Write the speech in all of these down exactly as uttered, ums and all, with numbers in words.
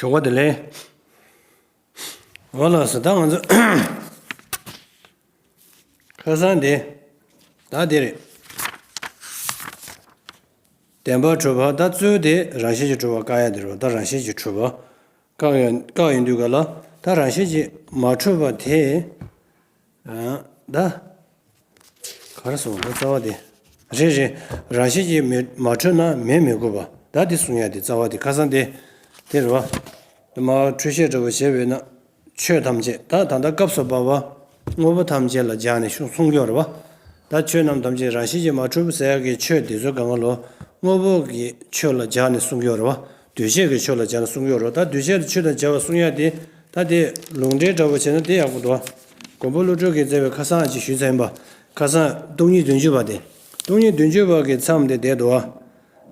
ཆོག་པ་དེ་ལས། འོ་ལགས་སོ། ད་ང་ཚོ་ཁ་སང་དེ། ད་དེ་རེད། བདེན་པར་གྲུབ་པ། ད་གཙོ་བོ་དེ་རང་བཞིན་གྱིས་གྲུབ་པ་བཀག་ཡ་དེ་རེད་པ། ད་རང་བཞིན་གྱིས་གྲུབ་པ་བཀག་ཡ་བཀག་ཡོང་དུས་ག་ལ། ད་རང་བཞིན་གྱིས་མ་གྲུབ་པ་དེ། ཨ། ད་ག་རེ་སོང་། ད་རྩ་བ་དེ། རེད་རེད། རང་བཞིན་གྱིས་མི་མ་གྲུབ་ན་མེད་མི་དགོས་པ། ད་དེ་གསུང་ཡ་དེ་རྩ་བ་དེ། ཁ་སང་དེ་དེ་རེད་པ། དེ་མར་འཁྲུལ་བཤད་འདྲ་བོ་བྱས་པས་ན། ཆོས་ཐམས་ཅད། ད་ད་ལྟ་སྐབས་སུ་བབ་པ་དངོས་པོ་ཐམས་ཅད་ལ་སྦྱར་ནས་གསུང་གསུང་གི་ཡོད་རེད་པ། ད་ཆོས་རྣམས་ཐམས་ཅད་རང་བཞིན་གྱིས་མ་གྲུབ་ཟེར་ཡ་གི་ཆོས་དེ་ཚོ་གང་ག་ལོ། དངོས་པོ་གི་ཆོས་ལ་སྦྱར་ནས་གསུང་གི་ཡོད་རེད་པ། འདུས་བྱས་ཀྱི་ཆོས་ལ་སྦྱར་ནས་གསུང་གི་ཡོད་རེད་པ། ད་འདུས་བྱས་ཀྱི་ཆོས་དང་སྦྱར་བ་གསུང་ཡ་དེ། ད་དེ་ལུང་འདྲེན་འདྲ་བོ་བྱས་ན་དེ་ཡག་པོ་འདུག། མགོན་པོ་ཀླུ་སྒྲུབ་ཀྱིས་མཛད་པའི་ཁ་སང་ཅིག་ཞུས་ཚར་ཡིན་པ། ཁ་སང་སྟོང་ཉིད་བདུན་ཅུ་པ་དེ། སྟོང་ཉིད་བདུན་ཅུ་པ་གི་མཚམས་དེ་བསྡད་འདུག།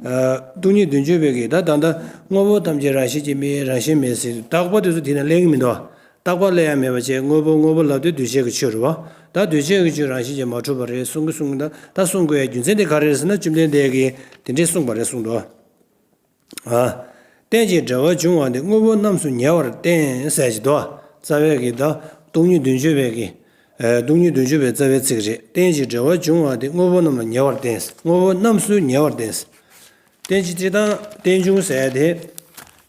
ཨ། སྟོང་ཉིད་བདུན་ཅུ་པའི་གི་ད་ད་ལྟ་དངོས་པོ་ཐམས་ཅད་རང་བཞིན་གྱིས་མེད། རང་བཞིན་མེད་ཟེར། རྟག་པ་དེ་ཚོ་དེ་ན་གླེང་གི་མི་འདུག། རྟག་པ་གླེང་ཡ་མེད་པ་བྱས། དངོས་པོ་དངོས་པོ་ལབ་དུས་འདུས་བྱས་ཀྱི་ཆོས་རེད་པ། ད་འདུས་བྱས་ཀྱི་ཆོས་རང་བཞིན་གྱིས་མ་གྲུབ་པ་རེད་གསུང་གི་གསུང་གི། ད་ད་གསུང་དགོས་ཡ་རྒྱུ་མཚན་དེ་ག་རེ་རེད་ཟེར་ན། བཅོམ་ལྡན་འདས་ཀྱིས་དེ་འདྲས་གསུངས་པ་རེད་གསུངས་འདུག། ཨ། རྟེན་ཅིང་འབྲེལ་བར་འབྱུང་བ་འདི། དངོས་པོ་རྣམས་སུ་ཉེ་བར་བསྟན། ཟེར་གྱི་འདུག། རྩ་བའི་གི་ད་སྟོང་ཉིད་བདུན་ཅུ་པའི་གི། ཨ། སྟོང་ཉིད་བདུན་ཅུ་པའི་རྩ་བའི་ཚིག་རེད། རྟེན་ཅིང་འབྲེལ་བར་འབྱུང་བ་འདི། དངོས་པོ་རྣམས་ལ་ཉེ་བར་བསྟན། དངོས་པོ་རྣམས་སུ་ཉེ་བར་བསྟན། རྟེན་ཅིང་སྤྱིར་བཏང་རྟེན་འབྱུང་ཟེར་ཡ་དེ།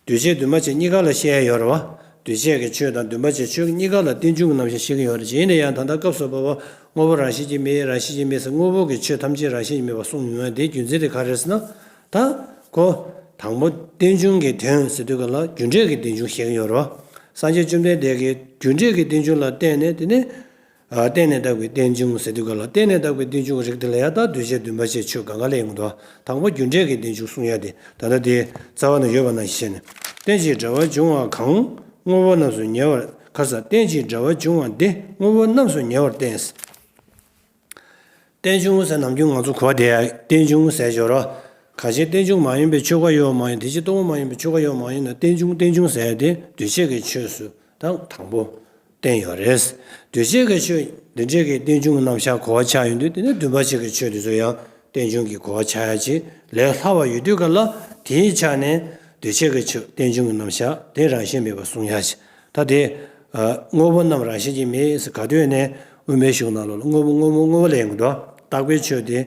འདུས་བྱས་འདུས་མ་བྱས་གཉིས་ཀ་ལ་བཤད་ཡ་ཡོད་རེད་པ། འདུས་བྱས་ཀྱི་ཆོས་དང་འདུས་མ་བྱས་ཆོས་གཉིས་ཀ་ལ་རྟེན་འབྱུང་གི་རྣམ་གཞག་བཤད་ཀྱི་ཡོད་རེད། ཡིན་ན་ཡང་ད་ལྟ་སྐབས་སུ་བབ་པ་དངོས་པོ་རང་བཞིན་གྱིས་མེད། རང་བཞིན་གྱིས་མེད་ཟེར། དངོས་པོ་གི་ཆོས་ཐམས་ཅད་རང་བཞིན་གྱིས་མེད་པ་གསུངས་ཡོང་ཡ་དེའི་རྒྱུ་མཚན་དེ་ག་རེ་རེད་ཟེར་ན། ད་ཁོ་དང་པོ་རྟེན་འབྱུང་གི་དོན་ཟེར་དུས་ག་ལ་རྒྱུ་འབྲས་ཀྱི་རྟེན་འབྱུང་བཤད་ཀྱི་ཡོད་རེད་པ། སངས་རྒྱས་བཅོམ་ལྡན་འདས་ཀྱིས་རྒྱུ་འབྲས་ཀྱི་རྟེན་འབྱུང་ལ་བརྟེན་ནས། དེ་ནས། ཨ། བརྟེན་ནས་བཏགས་པའི་རྟེན་འབྱུང་ཟེར་དུས་ག་ལ། བརྟེན་ནས་བཏགས་པའི་རྟེན་འབྱུང་རིགས་དེ་ལ་ཡང་ད་འདུས་བྱས་འདུས་མ་བྱས་ཆོས་གང་ག་ལ་ཡོང་གི་འདུག། དང་པོ་རྒྱུ་འབྲས་ཀྱི་རྟེན་འབྱུང་གསུང་ཡ་དེ་ད་ལྟ་དེའི་རྩ་བ་ན་ཡོད་པ་ནང་བཞིན་བྱས་ནས། རྟེན་ཅིང་འབྲེལ་བར་འབྱུང་བ་གང་། དངོས་པོ་རྣམས་སུ་ཉེ་བར། ཁ་སང་། རྟེན་ཅིང་འབྲེལ་བར་འབྱུང་བ་འདི། དངོས་པོ་རྣམས་སུ་ཉེ་བར་བསྟན། རྟེན་འབྱུང་ཟེར་ནམ་རྒྱུན་ང་ཚོ་གོ་བ་དེ་རྟེན་འབྱུང་ཟེར་ཡོད་རེད། གང་ཕྱིར་རྟེན་འབྱུང་མ་ཡིན་པའི་ཆོས་འགའ་ཡོད་པ་མ་ཡིན། དེ་ཕྱིར་རྟོག་པ་མ་ཡིན་པའི་ཆོས་འགའ་ཡོད་པ་མ་ཡིན་ན། རྟེན་འབྱུང་རྟེན་འབྱུང་ཟེར་ཡ་དེ་འདུས་བྱས་ཀྱི་ཆོས་སུ་ད་དང་པོ་བསྟན་ཡོད་རེད། འདུས་བྱས་ཀྱི་ཆོས་འདི་འདྲས་ཀྱི་རྟེན་འབྱུང་གི་རྣམ་གཞག་གོ་བ་ཆགས་ཡོང་དུས། དེ་ནས་འདུས་མ་བྱས་ཀྱི་ཆོས་དེ་ཚོ་ཡང་རྟེན་འབྱུང་གི་གོ་བ་ཆགས་ཡ་ཅིག་ལས་སླ་བ་ཡོད་དུས་ག་ལ། དེའི་ཆ་ནས་འདུས་བྱས་ཀྱི་ཆོས་རྟེན་འབྱུང་གི་རྣམ་གཞག་དེ་རང་བཞིན་མེད་པར་གསུང་ཡ་ཅིག། ད་དེ། ཨ། དངོས་པོ་རྣམས་རང་བཞིན་གྱིས་མེད་ཟེར་ག་དུས་ནས་དབུ་མའི་གཞུང་ནང་ལོགས་ལ་དངོས་པོ་དངོས་པོ་དངོས་པོ་ལ་ཡོང་གི་འདུག། རྟག་པའི་ཆོས་དེ།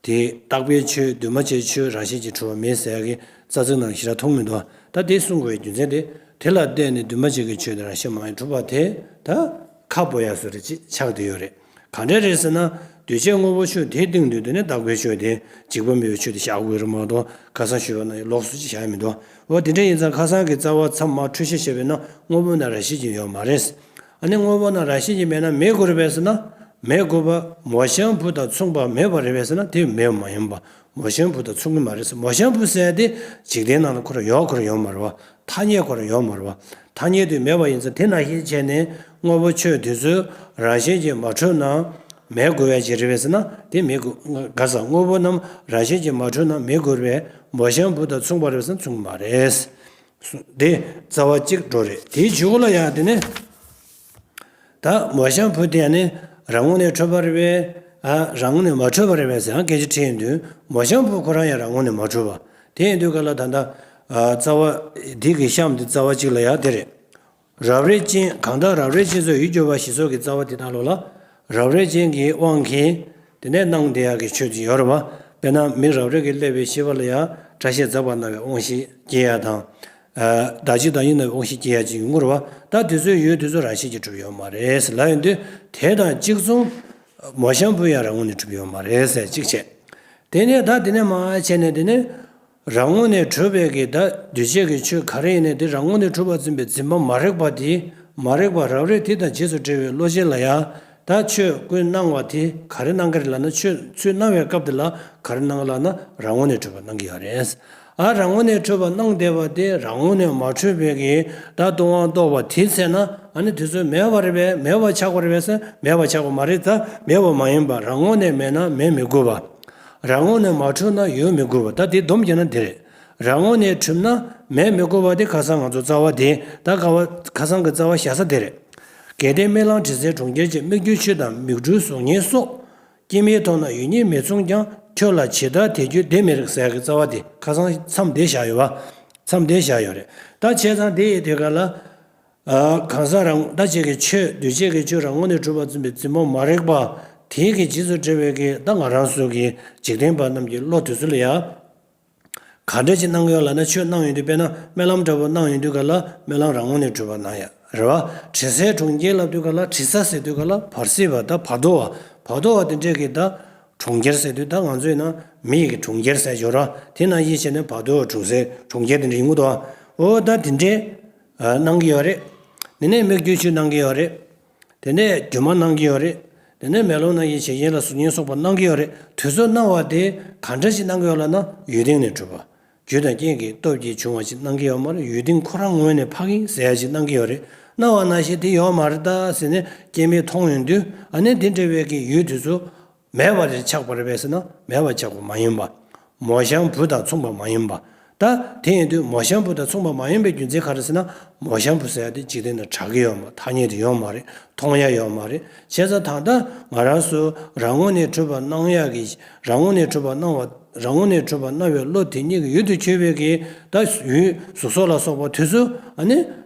དེ་རྟག་པའི་ཆོས་འདུས་མ་བྱས་ཆོས་རང་བཞིན་གྱིས་གྲུབ་པ་མེད་ཟེར་ཡ་གི་རྩ་ཚིག་ནང་ཞེ་དྲག་མཐོང་མི་འདུག། ད་དེ་གསུང་དགོས་པའི་རྒྱུ་མཚན་དེ། དེ་ལ་བརྟེན་ནས་འདུས་མ་བྱས་ཀྱི་ཆོས་དེ་རང་བཞིན་མ་ཡིན་གྲུབ་པ་དེ་ད་ཁག་པོ་ཡ་བཟོ་འདྲ་ཅིག་ཆགས་བསྡད་ཡོད་རེད། གང་འདྲ་རེད་ཟེར་ན། འདུས་བྱས་དངོས་པོ་ཆོས་དེའི་སྟེང་དུ། དེ་ནས་རྟག་པའི་ཆོས་དེ། འཇིག་པ་མེད་པའི་ཆོས་དེ་བཞག་དགོས་རེད་མ་གཏོགས། ཁ་སང་ཞུས་པ་ནང་བཞིན་ལོགས་སུ་ཅིག་བཞག་ཡ་མི་འདུག། འོ། དེ་འདྲ་ཡིན་ཙང་ཁ་སང་གི་རྩ་བ་མཚམས་མར་འཁྲུལ་བཤད་བྱས་པས་ན། དངོས་པོ་རྣམས་རང་བཞིན་གྱིས་ཡོད་མ་རེད། ཨ་ནི་དངོས་པོ་རྣམས་རང་བཞིན་གྱིས་མེད་ན་མེད་དགོས་རེད་པས་ཟེར་ན། མེད་དགོས་པ། མོ་གཤམ་བུ་དང་མཚུངས་པ་མེད་པ་རེད་པས་ཟེར་ན། དེ་མེད་པ་མ་ཡིན་པ། མོ་གཤམ་བུ་དང་མཚུངས་ཀྱི་མ་རེད་ཟེར། མོ་གཤམ་བུ་ཟེར་ཡ་དེ་འཇིག་རྟེན་ནང་ལ་ཁོ་རང་ཡོད། ཁོ་རང་ཡོད་མ་རེད་པ། ཐ་སྙད་ཁོ་རང་ཡོད་མ་རེད་པ། ཐ་སྙད་དུ་མེད་པ་ཡིན་ཙང་། དེ་ནང་བཞིན་བྱས་ནས་དངོས་པོ་ཆོས་དེ་ཚོ་རང་བཞིན་གྱིས་མ་གྲུབ་ན་མེད་དགོས་པ་ཅིག་རེད་པས་ཟེར་ན། དེ་མེད་དགོས། ག་ས་དངོས་པོ་རྣམས་རང་བཞིན་གྱིས་མ་གྲུབ་ན་མེད་དགོས་པས། མོ་གཤམ་བུ་དང་མཚུངས་པ་རེད་པས་ཟེར་ན་མཚུངས་ཀྱི་མ་རེད། དེ་རྩ་བ་གཅིག་འགྲོ་རེད། དེའི་མཇུག་ལ་ཡང་དེ་ནས། ད་མོ་གཤམ་བུ་དེ་ནི་རང་ངོས་ནས་གྲུབ་པ་རེད་པས། ཨ། རང་ངོས་ནས་མ་གྲུབ་པ་རེད་པས་ཟེར་ཡང་སྐད་ཆ་དྲིས་ཡོང་དུས། མོ་གཤམ་བུ་ཁོ་རང་ཡང་རང་ངོས་ནས་མ་གྲུབ་པ། དེ་ཡིན་དུས་ག་ལ་ད་ལྟ། ཨ། རྩ་བ་འདི་གི་གཤམ་དེ་རྩ་བ་གཅིག་ལ་ཡང་དེ་རེད། རབ་རིབ་ཅན། གང་དག་རབ་རིབ་ཅན་སོགས་ཡུལ་གྱུར་པ་ཞེས་སོགས་ཀྱི་རྩ་བ་དེ་དག་ལོགས་ལ། རབ་རིབ་ཅན་གྱི་དབང་གིས་དེ་ནས་སྣང་བསྡད་ཡག་གི་ཆོས་ཅིག་ཡོད་རེད་པ། དཔེར་ན་མི་རབ་རིབ་ཀྱིས་བསླད་པའི་ཤེས་པ་ལ་ཡང་སྐྲ་ཤད་འཛག་པ་ན་བའི་དབང་ཤེས་སྐྱེ་ཡ་དང་། ཨ། བདག་གཅིག་བདག་ཉིད་ན་བའི་དབང་ཤེས་སྐྱེ་ཡ་ཅིག་ཡོང་གི་རེད་པ། ད་དེ་ཚོའི་ཡུལ་དེ་ཚོ་རང་བཞིན་གྱིས་གྲུབ་ཡོད་མ་རེད་ཟེར་ལབ་ཡོང་དུས། དེ་དང་གཅིག་མཚུངས། མོ་གཤམ་བུ་ཡང་རང་ངོས་ནས་གྲུབ་ཡོད་མ་རེད་ཟེར་གཅིག་བྱས། དེ་ནས་ད་དེ་ནས་མར་བྱས་ནས་དེ་ནས། རང་ངོས་ནས་གྲུབ་པའི་གི་ད་འདུས་བྱས་ཀྱི་ཆོས་ག་རེ་ཡིན་ནའི་དེ་རང་ངོས་ནས་གྲུབ་པར་འཛིན་པའི་འཛིན་པ་མ་རིག་པ་དེ། མ་རིག་པ་རབ་རིབ་དེ་དང་རྗེས་སུ་འབྲེལ་བའི་བློ་ཅན་ལ་ཡང་། ད་ཆོས་ཀུན་སྣང་བ་དེ་ག་རེ་སྣང་གི་རེད་ལབ་ན། ཆོས་ཚུར་སྣང་བའི་སྐབས་དེ་ལ་ག་རེ་སྣང་ལབ་ན། རང་ངོས་ནས་གྲུབ་པ་སྣང་གི་ཡོད་རེད། ཨ། རང་ངོས་ནས་གྲུབ་པ་སྣང་བསྡད་པ་དེ་རང་ངོས་ནས་མ་གྲུབ་པའི་གི་ད་སྟོང་པ་རྟོགས་པ་དེ་ཚད་ན། ཨ་ནི་དེ་ཚོ་མེད་པ་རེད་པས། མེད་པ་ཆགས་པ་རེད་པས་ཟེར་ན། མེད་པ་ཆགས་པ་མ་རེད། ད་མེད་པ་མ་ཡིན་པ། རང་ངོས་ནས་མེད་ན་མེད་མི་དགོས་པ། རང་ངོས་ནས་མ་གྲུབ་ན་ཡོད་མི་དགོས་པ། ད་དེ་སྡོམ་བརྒྱབ་ན་དེ་རེད། རང་ངོས་ནས་གྲུབ་ན་མེད་མི་དགོས་པ་དེ་ཁ་སང་ང་ཚོ་རྩ་བ་དེ། ད་ཁ་བ་ཁ་སང་གི་རྩ་བ་བཞག་ས་དེ་རེད། གལ་ཏེ་རྨི་ལམ་དྲི་ཟའི་གྲོང་ཁྱེར་གྱི། སྨིག་རྒྱུའི་ཆུ་དང་མིག་འཕྲུལ་གཟུགས་བརྙན་སོགས། སྐྱེ་མེད་མཐོང་ན་ཡོད་ཉིད་མི་མཚུངས་ཀྱང་། ཁྱོད་ལ་ཇི་ལྟར་དད་རྒྱུ་དེ་མི་རིགས་ཟེར་ཡག་གི་རྩ་བ་དེ་ཁ་སང་མཚམས་དེ་བཞག་ཡོད་པ། མཚམས་དེ་བཞག་ཡོད་རེད། ད་བྱས་ཙང་དེ་ཡི་དུས་ག་ལ། ཨ། གང་ཟག་རང་ད་ཅིག་གི་ཆོས་འདུས་བྱས་ཀྱི་ཆོས་རང་ངོས་ནས་གྲུབ་པ་བཙུན་པའི་འཛིན་པ་མ་རིག་པ་དེའི་གི་རྗེས་སུ་འབྲེལ་བའི་གི་ད་ང་རང་ཚོ་གི་འཇིག་རྟེན་པ་རྣམས་ཀྱི་བློ་དེ་ཚོ་ལ་ཡ། ག་འདྲ་ཅིག་གནང་གི་ཡོད་ལབ་ན། ཆོས་གནང་ཡོང་དུས་དཔེར་ན་སྨོན་ལམ་འདྲ་པོ་གནང་ཡོང་དུས་ག་ལ་སྨོན་ལམ་རང་ངོས་ནས་གྲུབ་པ་གནང་ཡ་རེད་བ། དྲི་ཟའི་གྲོང་ཁྱེར་ལབ་དུས་ག་ལ། དྲི་ཟ་ཟེར་དུས་ག་ལ་བར་སྲིད་པ་ད་བར་དོ་བ། བར་དོ་བ་དེ་འདྲས་ཀྱི་ད་གྲོང་ཁྱེར་ཟེར་དུས་ད་ང་ཚོས་ན་མི་ཡི་གི་གྲོང་ཁྱེར་ཟེར་ཡོད་ར། དེ་ནང་བཞིན་བྱས་ནས་བར་དོ་བ་གྲོང་ཟའི་གྲོང་ཁྱེར་དེ་འདྲས་ཡོང་གི་འདུག་བ། འོ་ད་དེ་འདྲས་གནང་གི་ཡོད་རེད། དེ་ནས་མིག་ཆུ་ཆུ་གནང་གི་ཡོད་རེད། དེ་ནས་སྒྱུ་མ་གནང་གི་ཡོད་རེད། དེ་ནས་མེ་ལོང་ནང་བཞིན་བྱེད་བཞིན་ལ་གཟུགས་བརྙན་སོགས་པ་གནང་གི་ཡོད་རེད། དེ་ཚོ་གནང་བ་དེ་ག་འདྲ་ཞིག་གནང་གི་ཡོད་ལབ་ན། ཡུལ་སྟེང་ནས་གྲུབ་པ། རྒྱུ་དང་རྐྱེན་གྱི་སྟོབས་ཀྱིས་བྱུང་བ་ཞིག་གནང་གི་ཡོད་མ་རེད། ཡུལ་སྟེང་ཁོ་རང་ངོས་ནས་འཕགས་ཡིན་ཟེར་ཡ་ཞིག་གནང་གི་ཡོད་རེད། གནང་བ་ནང་བཞིན་དེ་ཡོད་མ་རེད་ད་ཟེར་ནས་སྐྱེ་མེད་མཐོང་ཡོང་དུས། ཨ་ནི་དེ་འདྲ་བའི་གི་ཡུལ་དེ་ཚོ་མེད་པ་རེད་ཆགས་པ་རེད་པས་ཟེར་ན། མེད་པ་ཆགས་པ་མ་ཡིན་པ། མོ་གཤམ་བུ་དང་མཚུངས་པ་མ་ཡིན་པ། ད་དེ་ཡིན་དུས་མོ་གཤམ་བུ་དང་མཚུངས་པ་མ་ཡིན་པའི་རྒྱུ་མཚན་ག་རེ་ཟེར་ན། མོ་གཤམ་བུ་ཟེར་ཡ་དེ་འཇིག་རྟེན་ན་གྲགས་ཀྱི་ཡོད་མ་རེད། ཐ་སྙད་དུ་ཡོད་མ་རེད། མཐོང་ཡ་ཡོད་མ་རེད། བྱས་ཙང་ད་ལྟ་ང་རང་ཚོ་རང་ངོས་ནས་གྲུབ་པ་སྣང་ཡ་གི། རང་ངོས་ནས་གྲུབ་པ་སྣང་བ། རང་ངོས་ནས་གྲུབ་པ་སྣང་བའི་བློ་དེ་ཉིད་ཀྱི་ཡུལ་དུ་གྱུར་པའི་གི་ད་ཡུལ་གཟུགས་སོགས་ལ་སོགས་པ་དེ་ཚོ་ཨ་ནི།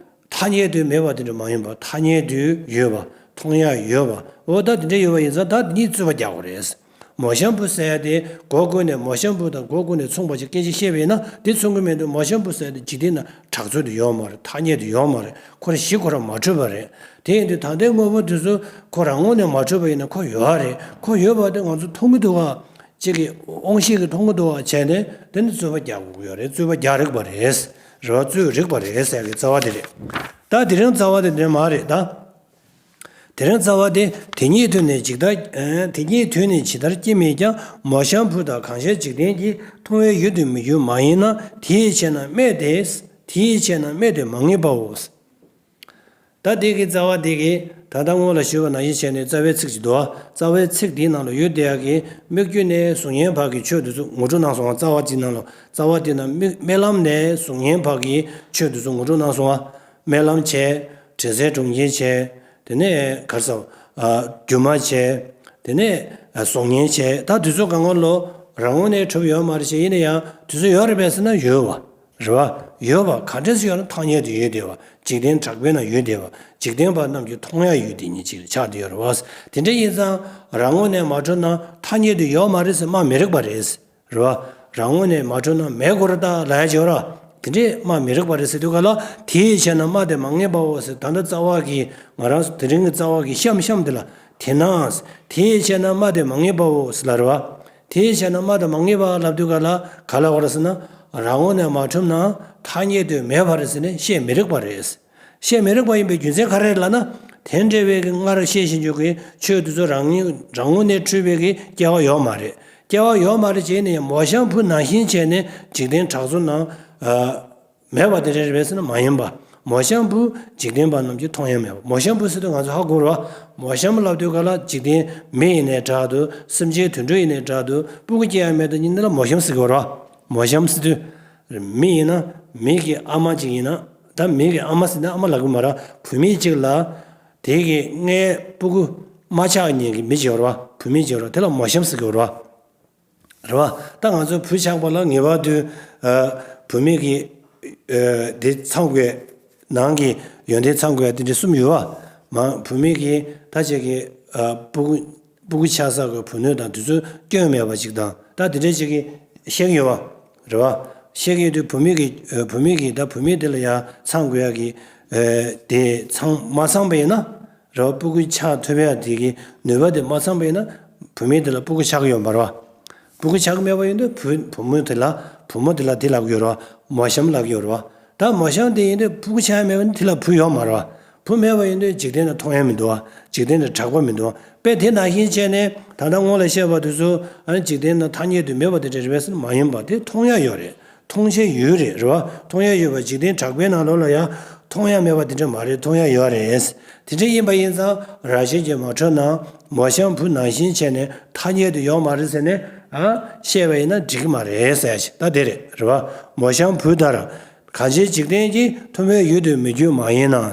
ཐ་སྙད་དུ་མེད་པ་དེ་འདྲ་མ་ཡིན་པ། ཐ་སྙད་དུ་ཡོད་པ། མཐོང་ཡ་ཡོད་པ། འོ་ད་དེ་འདྲ་ཡོད་པ་ཡིན་ཙང་ད་དེ་ཉིད་རྩོད་པ་རྒྱག་དགོས་རེད། མོ་གཤམ་བུ་ཟེར་ཡ་དེ་སྒོ་ཀུན་ནས། མོ་གཤམ་བུ་དང་སྒོ་ཀུན་ནས་མཚུངས་པ་ཞིག་སྐད་ཆ་བཤད་པ་ཡིན་ན་དེ་མཚུངས་ཀྱི་མི་འདུག་མོ་གཤམ་བུ་ཟེར་ཡ་དེ་འཇིག་རྟེན་ན་གྲགས་ཚོད་དུ་ཡོད་མ་རེད། ཐ་སྙད་དུ་ཡོད་མ་རེད། ཁོ་རང་གཞི་ཁོ་རང་མ་གྲུབ་པ་རེད། དེ་ཡིན་དུས་ད་ལྟའི་དངོས་པོ་དེ་ཚོ་ཁོ་རང་ངོས་ནས་མ་གྲུབ་པ་ཡིན་ན་ཁོ་ཡོད་རེད། ཁོ་ཡོད་པ་དེ་ང་ཚོ་མཐོང་གི་འདུག་ག་གཅིག་གིས་དབང་ཤེས་ཀྱིས་མཐོང་གི་འདུག་བ་བྱས་ནས། དེ་ནི་རྩོད་པ་རྒྱག་དགོས་ཀྱི་ཡོད་རེད། རྩོད་པ་རྒྱག་རིགས་པ་རེད། རེད་བ། རྩོད་རིགས་པ་རེད་ཟེར་གི་རྩ་བ་དེ་རེད། ད་དེ་རིང་རྩ་བ་དེ་དེ་མ་རེད་ད། དེ་རིང་རྩ་བ་དེ། དེ་ཉིད་དུ་ནི་ཇི་ལྟར། ཨ། དེ་ཉིད་དུ་ནི་ཇི་ལྟར་སྐྱེ་མེད་ཀྱང་། མོ་གཤམ་བུ་དག་གང་ཞིག་འཇིག་རྟེན་གྱི། མཐོང་བའི་ཡུལ་དུ་མི་འགྱུར་མ་ཡིན་ན། དེའི་ཕྱིར་ན་སྨྲས་ཏེ། དེའི་ཕྱིར་ན་སྨྲས་ཏེ་མ་ངེས་པའོ། ད་དེ་གི་རྩ་བ་དེ་གི་ད་ལྟ་སྔོན་ལ་ཞུས་པ་ནང་བཞིན་བྱས་ནས་རྩ་བའི་ཚིག་ཅིག་འདུག་རྩ་བའི་ཚིག་དེའི་ནང་ལ་ཡོད་བསྡད་ཡག་གི། སྨིག་རྒྱུ་ནས་གཟུགས་བརྙན་བར་གྱི་ཆོས་དེ་ཚོ་ངོ་སྤྲོད་གནང་སོང་བ། རྩ་བ་དེའི་ནང་ལ། རྩ་བ་དེའི་ནང་སྨིག་སྨོན་ལམ་ནས་གཟུགས་བརྙན་བར་གྱི་ཆོས་དེ་ཚོ་ངོ་སྤྲོད་གནང་སོང་བ། སྨོན་ལམ་བྱས། དྲི་ཟའི་གྲོང་ཁྱེར་བྱས། དེ་ནས་ག་རེ་ཟེར། ཨ། སྒྱུ་མ་བྱས། དེ་ནས་གཟུགས་བརྙན་བྱས། ད་དེ་ཚོ་གང་ག་ལོ་རང་ངོས་ནས་གྲུབ་ཡོད་མ་རེད་ཅེས། ཡིན་ན་ཡང་དེ་ཚོ་ཡོད་རེད་པས་ཟེར་ན་ཡོད་བ། རེད་བ། ཡོད་པ་ག་འདྲས་སེ་ཡོད་ན་ཐ་སྙད་དུ་ཡོད་བསྡད་པ། འཇིག་རྟེན་གྲགས་པའི་ནང་ཡོད་བསྡད་པ། འཇིག་རྟེན་པ་རྣམས་ཀྱིས་མཐོང་ཡ་ཡོད་བསྡད་མཁན་ཅིག་ཆགས་བསྡད་ཡོད་རེད་བ། དེ་འདྲ་ཡིན་ཙང་རང་ངོས་ནས་མ་གྲུབ་ན་ཐ་སྙད་དུ་ཡོད་མ་རེད་ཟེར་སྨྲ་མི་རིགས་པ་རེད། རེད་བ། རང་ངོས་ནས་མ་གྲུབ་ན་མེད་དགོས་རེད་ད་ལབ་ཡ་ཅིག་ཡོད་ར། དེ་འདྲས་སྨྲ་མི་རིགས་པ་རེད་ཟེར་དུས་ག་ལ། དེའི་ཕྱིར་ན་སྨྲས་ཏེ་མ་ངེས་པའོ་ཟེར། ད་ལྟ་རྩ་བ་གི་ང་རང་ཚོ་དེ་རིང་གི་རྩ་བ་གི་གཤམ་གཤམ་དེ་ལ། དེས་ན། དེའི་ཕྱིར་ན་སྨྲས་ཏེ་མ་ངེས་པའོ་ཟེར་ལབ་རེད་བ། དེའི་ཕྱིར་ན་སྨྲས་ཏེ་མ་ངེས་པ་ལབ་དུས་ག་ལ་ག་ལབ་དགོས་རེད་ཟེར་ན། རང་ངོས་ནས་མ་གྲུབ་ན་ཐ་སྙད་དུ་མེད་པ་རེད་ཟེར་ནས་བཤད་མི་རིགས་པ་རེད། བཤད་མི་རིགས་པ་ཡིན་པའི་རྒྱུ་མཚན་ག་རེ་རེད་ལབ་ན། དེ་འདྲ་བའི་གི་སྔར་བཤད་བཞིན་བྱུང་གི་ཆོས་དེ་ཚོ་རང་ཉིད་རང་ངོས་ནས་འཁྲུལ་བའི་གི་སྐྱེ་བ་ཡོད་མ་རེད། སྐྱེ་བ་ཡོད་མ་རེད་ཅེས་ནས་མོ་གཤམ་བུ་ནང་བཞིན་བྱས་ནས་འཇིག་རྟེན་གྲགས་ཚོད་ནང་། ཨ། མེད་པ་དེ་འདྲ་རེད་པས་ཟེར་ན་མ་ཡིན་པ། མོ་གཤམ་བུ་འཇིག་རྟེན་པ་རྣམས་ཀྱིས་མཐོང་ཡ་མེད་པ། མོ་གཤམ་བུ་ཟེར་དུས་ང་ཚོ་ཧ་གོ་ར། མོ་གཤམ་ལབ་དུས་ག་ལ་འཇིག་རྟེན་མི་ཡིན་ནའི་འདྲ་འདུག་སེམས་ཅན་དུད་འགྲོ་ཡིན་ནའི་འདྲ་འདུག་སྤུ་གུ་སྐྱེ་ཡ་མེད་དུས་ཉིན་དེ་ལ་མོ་གཤམ་ཟེར་གི་ཡོད་ར། མོ་གཤམ་ཟེར་དུས། མི་ཡིན་ན་མི་གི་ཨ་མ་ཅིག་ཡིན་ན། ད་མི་གི་ཨ་མ་ཟེར་ན་ཨ་མ་ལབ་གི་མ་ར། བུད་མེད་ཅིག་ལ། དེ་གི་སྔའི་སྤུ་གུ་མ་ཆགས་ཉིན་གི་མི་ཅིག་ཡོད་ར། བུད་མེད་ཅིག་ཡོད་ར། དེ་ལ་མོ་གཤམ་ཟེར་གི་ཡོད་ར། རེད་བ། ད་ང་ཚོ་བུ་ཆགས་པ་ལ་ངེས་པར་དུ། ཨ། བུད་མེད་ཀྱི། ཨ། དེ་ཚང་དགོས། ནང་གི་ཡོན་ཏན་ཚང་དགོས་དེ་འདྲ་གསུམ་ཡོད་བ། མ། བུད་མེད་ཀྱི་ད་ཅིག་གི། ཨ། སྤུ་གུ། སྤུ་གུ་ཆགས་ས་གི་བུ་སྣོད་དང་དེ་ཚོ་སྐྱོན་མེད་པ་ཅིག་དང་། ད་དེ་འདྲ་ཅིག་གི་བཤད་ཀྱི་ཡོད་བ། རེད་བ། བཤད་ཀྱི་ཡོད་དུས་བུད་མེད་ཀྱི། ཨ། བུད་མེད་ཀྱི་ད་བུད་མེད་དེ་ལ་ཡང་ཚང་དགོས་ཡ་གི། ཨ། དེ་ཚང་མ་ཚང་པ་ཡིན་ན། རེད་བ། སྤུ་གུ་ཆགས་ཐུབ་ཡ་དེ་གི་ནུས་པ་དེ་མ་ཚང་པ་ཡིན་ན། བུད་མེད་དེ་ལ་སྤུ་གུ་ཆགས་ཀྱི་ཡོད་མ་རེད་བ། སྤུ་གུ་ཆགས་ཀྱི་མེད་པ་ཡིན་དུས་བུ། བུ་མོ་དེ་ལ། བུ་མོ་དེ་ལ་དེ་ལབ་ཀྱི་ཡོད་རེད་བ། མོ་གཤམ་ལབ་ཀྱི་ཡོད་རེད་བ། ད་མོ་གཤམ་དེ་ཡིན་དུས་སྤུ་གུ་ཆགས་ཡ་མེད་པ་ཡིན་དུས་དེ་ལ་བུ་ཡོད་མ་རེད་བ། བུ་མེད་པ་ཡིན་དུས་འཇིག་རྟེན་ན་མཐོང་ཡ་མི་འདུག་བ། འཇིག་རྟེན་ན་གྲགས་པ་མི་འདུག་བ། དཔེ་དེ་ནང་བཞིན་བྱས་ནས་ད་ལྟ་སྔོན་ལ་བཤད་པ་དེ་ཚོ། ཨ་ནི་འཇིག་རྟེན་ན་ཐ་སྙད་དུ་མེད་པ་དེ་འདྲ་རེད་པས་ཟེར་ན་མ་ཡིན་པ། དེ་མཐོང་ཡ་ཡོད་རེད། མཐོང་བྱའི་ཡུལ་རེད། རེད་བ། མཐོང་ཡ་ཡོད་པ། འཇིག་རྟེན་གྲགས་པའི་ནང་ལོགས་ལ་ཡང་མཐོང་ཡ་མེད་པ་དེ་འདྲ་མ་རེད། མཐོང་ཡ་ཡོད་རེད། དེ་འདྲ་ཡིན་པ་ཡིན་ཙང་རང་བཞིན་གྱིས་མ་གྲུབ་ན་མོ་གཤམ་བུ་ནང་བཞིན་བྱས་ནས་ཐ་སྙད་དུ་ཡོད་མ་རེད་ཟེར་ནས། ཨ། བཤད་པ་ཡིན་ན་འགྲིག་གི་མ་རེད་ཟེར་ཞིག་ད་དེ་རེད། རེད་བ། མོ་གཤམ་བུ་ལྟར། གང་ཞིག་འཇིག་རྟེན་གྱི། མཐོང་བའི་ཡུལ་དུ་མི་འགྱུར་མ་ཡིན་ན།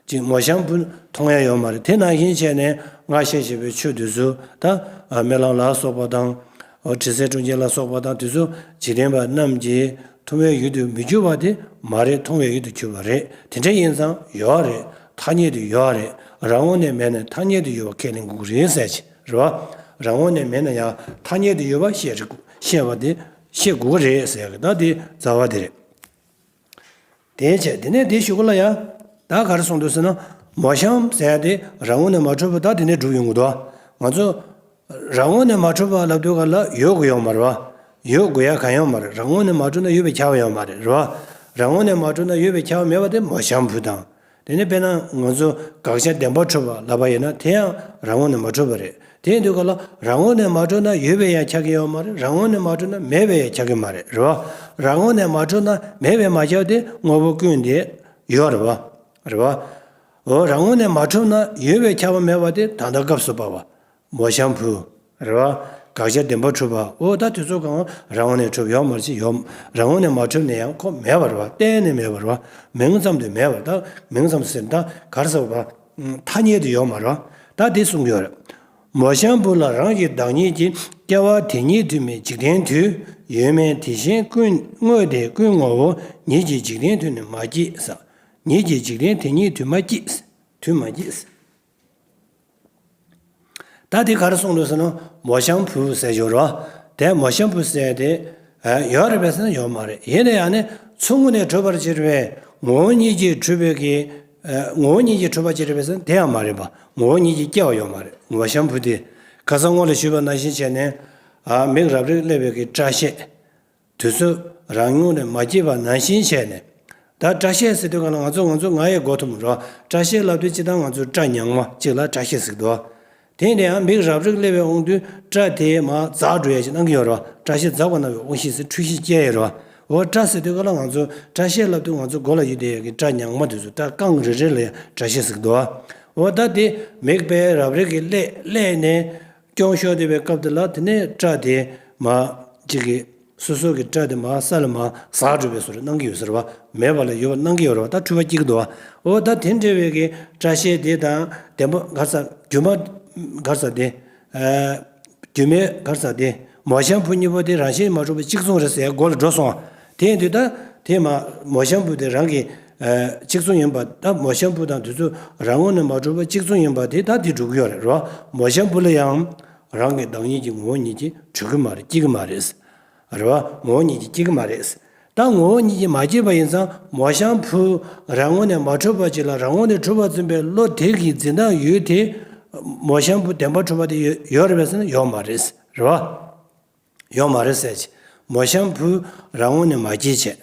ཅིག་མོ་གཤམ་བུ་མཐོང་ཡ་ཡོད་མ་རེད། དེ་ནང་བཞིན་བྱས་ནས་སྔར་བཤད་བཞིན་པའི་ཆོས་དེ་ཚོ་ད། ཨ། སྨོན་ལམ་ལ་སོགས་པ་དང་། འོ། དྲི་ཟའི་གྲོང་ཁྱེར་ལ་སོགས་པ་དང་དེ་ཚོ་འཇིག་རྟེན་པ་རྣམས་ཀྱིས་ མཐོང་བའི་ཡུལ་དུ་མི་འགྱུར་བ་དེ་མ་རེད། མཐོང་བའི་ཡུལ་དུ་གྱུར་པ་རེད། དེ་འདྲ་ཡིན་ཙང་ཡོད་རེད། ཐ་སྙད་དུ་ཡོད་རེད། རང་ངོས་ནས་མེད་ན་ཐ་སྙད་དུ་ཡོད་པ་ཁས་ལེན་དགོས་ཀྱི་རེད་ཟེར་གྱི་རེད་བ། རང་ངོས་ནས་མེད་ན་ཡང་ཐ་སྙད་དུ་ཡོད་པ་བཤད་རེད། བཤད་པ་དེ་བཤད་དགོས་ཀྱི་རེད་ཟེར་གི། ད་དེ་རྩ་བ་དེ་རེད། དེའི་ཆེད་དེ་ནས་དེ་གཞུག་གུ་ལ་ཡང་ད་ག་རེ་གསུངས་འདུག་ཟེར་ན། མོ་གཤམ་བུ་ཟེར་ཡ་དེ་རང་ངོས་ནས་མ་གྲུབ་པ་ད་དེ་ནས་གྲུབ་ཡོང་གི་འདུག་ང་ཚོ་རང་ངོས་ནས་མ་གྲུབ་པ་ལབ་དུས་ག་ལ་ཡོད་དགོས་ཡོད་མ་རེད་བ། ཡོད་དགོས་ཡ་གང་ཡང་མ་རེད། རང་ངོས་ནས་མ་གྲུབ་ན་ཡོད་པའི་ཁྱབ་པ་ཡོད་མ་རེད། རེད་བ། རང་ངོས་ནས་མ་གྲུབ་ན་ཡོད་པའི་ཁྱབ་པ་མེད་པ་དེ་མོ་གཤམ་བུ་དང་། དེ་ནས་དཔེར་ན་ང་ཚོ་དགག་བྱ་བདེན་པར་གྲུབ་པ་ལབ་པ་ཡིན་ན་དེ་ཡང་རང་ངོས་ནས་མ་གྲུབ་པ་རེད། དེ་ཡིན་དུས་ག་ལ་རང་ངོས་ནས་མ་གྲུབ་ན་ཡོད་པའི་ཡང་ཆགས་ཀྱི་ཡོད་མ་རེད། རང་ངོས་ནས་མ་གྲུབ་ན་མེད་པའི་ཡང་ཆགས་ཀྱི་མ་རེད། རེད་བ། རང་ངོས་ནས་མ་གྲུབ་ན་མེད་པའི་མ་ཆགས་དེ་དངོས་པོ་ཀུན་དེ་ཡོད་རེད་བ། རེད་བ། འོ་རང་ངོས་ནས་མ་གྲུབ་ན་ཡོད་པའི་ཁྱབ་པ་མེད་པ་དེ་ད་ལྟ་སྐབས་སུ་བབ་པ། མོ་གཤམ་བུ། རེད་བ། དགག་བྱ་བདེན་པར་གྲུབ་པ། འོ་ད་དེ་ཚོ་གང་རང་ངོས་ནས་གྲུབ་ཡོད་མ་རེད། ཅི་ཡོད། རང་ངོས་ནས་མ་གྲུབ་ན་ཡང་ཁོ་མེད་པ་རེད་བ། གཏན་ནས་མེད་པ་རེད་བ། མིང་ཙམ་དུ་མེད་པ་རེད། ད་མིང་ཙམ་དུ་ཟེར་ན་ད་ག་རེ་ཟེར་བ། ཐ་སྙད་དུ་ཡོད་མ་རེད་བ། ད་དེ་གསུང་གི་ཡོད་རེད། མོ་གཤམ་བུ་ལ་རང་གི་བདག་ཉིད་ཀྱི་སྐྱེ་བ་དེ་ཉིད་དུ་མེད་འཇིག་རྟེན་དུ་ཡོད་མིན་དེ་བཞིན་ཀུན་དངོས་དེ་ཀུན་ངོ་བོ་ཉིད་ཀྱི་འཇིག་རྟེན་དུ་ནི་མ་སྐྱེས་ས། ཉིད་ཀྱི་འཇིག་རྟེན་དེ་ཉིད་དུ་མ་སྐྱེས། དུ་མ་སྐྱེས། ད་དེ་ག་རེ་གསུངས་འདུག་ཟེར་ན་མོ་གཤམ་བུ་ཟེར་ཞོར་རོ། དེ་མོ་གཤམ་བུ་ཟེར་དེ་ཡོད་རེད་པས་ཟེར་ན་ཡོད་མ་རེད། ཡིན་ན་ཡང་ནི་ཚུར་ངོས་ནས་གྲུབ་པར་བྱེད་པའི་ངོ་བོ་ཉིད་ཀྱིས་གྲུབ་པའི་གི་ངོ་བོ་ཉིད་ཀྱིས་གྲུབ་པར་བྱེད་པས་ཟེར་ན་དེ་ཡང་མ་རེད་པ། ངོ་བོ་ཉིད་ཀྱིས་སྐྱེ་བ་ཡོད་མ་རེད། མོ་གཤམ་བུ་དེ་ཁ་སང་སྔོན་ལ་ཞུས་པ་ནང་བཞིན་བྱས་ནས་མིག་རབ་རིབ་སླེབས་པའི་གི་སྐྲ་ཤད། དུས་ཚོད་རང་ངོས་ནས་མ་སྐྱེས་པ་ནང་བཞིན་བྱས་ནས། ད་སྐྲ་ཤད་ཟེར་དུས་ག་ལ་ང་ཚོ་ང་ཚོ་ང་ཡི་མགོ་ཐུམ་རོ། སྐྲ་ཤད་ལབ་དུས་སྤྱིར་བཏང་ང་ཚོ་སྐྲ་ཉག་མ་གཅིག་ལ་སྐྲ་ཤད་ཟེར་གི་འདུག་དེ་ནས་ཡང་མིག་རབ་རིབ་སླེབས་པའི་དབང་དུས་སྐྲ་དེ་མར་འཛག་འགྲོ་ཡ་ཞིག་གནང་གི་ཡོད་རོ། སྐྲ་ཤད་འཛག་པ་གནང་བའི་དབང་ཤེས་ཟེར་འཁྲུལ་ཤེས་སྐྱེ་ཡོད་རོ། འོ་སྐྲ་ཟེར་དུས་ག་ལ་ང་ཚོ་སྐྲ་ཤད་ལབ་དུས་ང་ཚོ་མགོ་ལ་ཡོད་བསྡད་ཡ་གི་སྐྲ་ཉག་མ་དེ་ཚོ་སྐྲ་རྐང་རེ་རེ་ལ་ཡང་སྐྲ་ཤད་ཟེར་གི་འདུག་འོ་ད་དེ་མིག་དཔེ་རབ་རིབ་ཀྱི་སླེབས་སླེབས་ནས་སྐྱོན་ཤོར་བསྡད་པའི་སྐབས་དེ་ལ་དེ་ནས་སྐྲ་དེ་མར་གཅིག་གི་སོ་སོ་གི་སྐྲ་དེ་མར་ས་ལ་མར་ཟག་འགྲོ་བའི་བཟོ་འདྲ་གནང་གི་ཡོད་ཟེར་བ། མེད་པ་ལ་ཡོད་པ་གནང་གི་ཡོད་རེད་བ། ད་འཁྲུལ་པ་སྐྱེ་གི་འདུག་བ། འོ་ད་དེ་འདྲ་བའི་གི་སྐྲ་ཤད་དེ་དང་བདེན་པ་ག་རེ་ཟ། སྒྱུ་མ་ག་རེ་ཟ་དེ། ཨ། སྒྱུ་མའི་ག་རེ་ཟ་དེ། མོ་གཤམ་བུ་གཉིས་པོ་དེ་རང་བཞིན་མ་གྲུབ་པ་གཅིག་མཚུངས་རེད་ཟེར་ཡ་མགོ་ལ་འགྲོ་སོང་བ། དེ་ཡིན་དུས་ད་དེ་མ་མོ་གཤམ་བུ་དེ་རང་གི་ཨ་གཅིག་མཚུངས་ཡིན་པ། ད་མོ་གཤམ་བུ་དང་དེ་ཚོ་རང་ངོས་ནས་མ་གྲུབ་པ་གཅིག་མཚུངས་ཡིན་པ་དེ་ད་དེ་འགྲུབ་ཀྱི་ཡོད་རེད་རོ། མོ་གཤམ་བུ་ལ་ཡང་རང་གི་བདག་ཉིད་ཀྱི་ངོ་བོ་ཉིད་ཀྱིས་གྲུབ་ཀྱི་མ་རེད། སྐྱེ་གི་མ་རེད། རེད་བ། ངོ་བོ་ཉིད་ཀྱིས་སྐྱེ་གི་མ་རེད། ད་ངོ་བོ་ཉིད་ཀྱིས་མ་སྐྱེས་པ་ཡིན་ཙང་མོ་གཤམ་བུ་རང་ངོས་ནས་མ་གྲུབ་པ་ཅིག་ལ་རང་ངོས་ནས་གྲུབ་པར་འཛིན་པའི་བློ་དེ་གི་འཛིན་སྟངས་ཡུལ་དེ་མོ་གཤམ་བུ་བདེན་པར་གྲུབ་པ་དེ་ཡོད་ཡོད་རེད་པས་ཟེར་ན་ཡོད་མ་རེད། རེད་བ། ཡོད་མ་རེད་ཟེར་གྱི། མོ་གཤམ་བུ་རང་ངོས་ནས་མ་སྐྱེས་བྱས།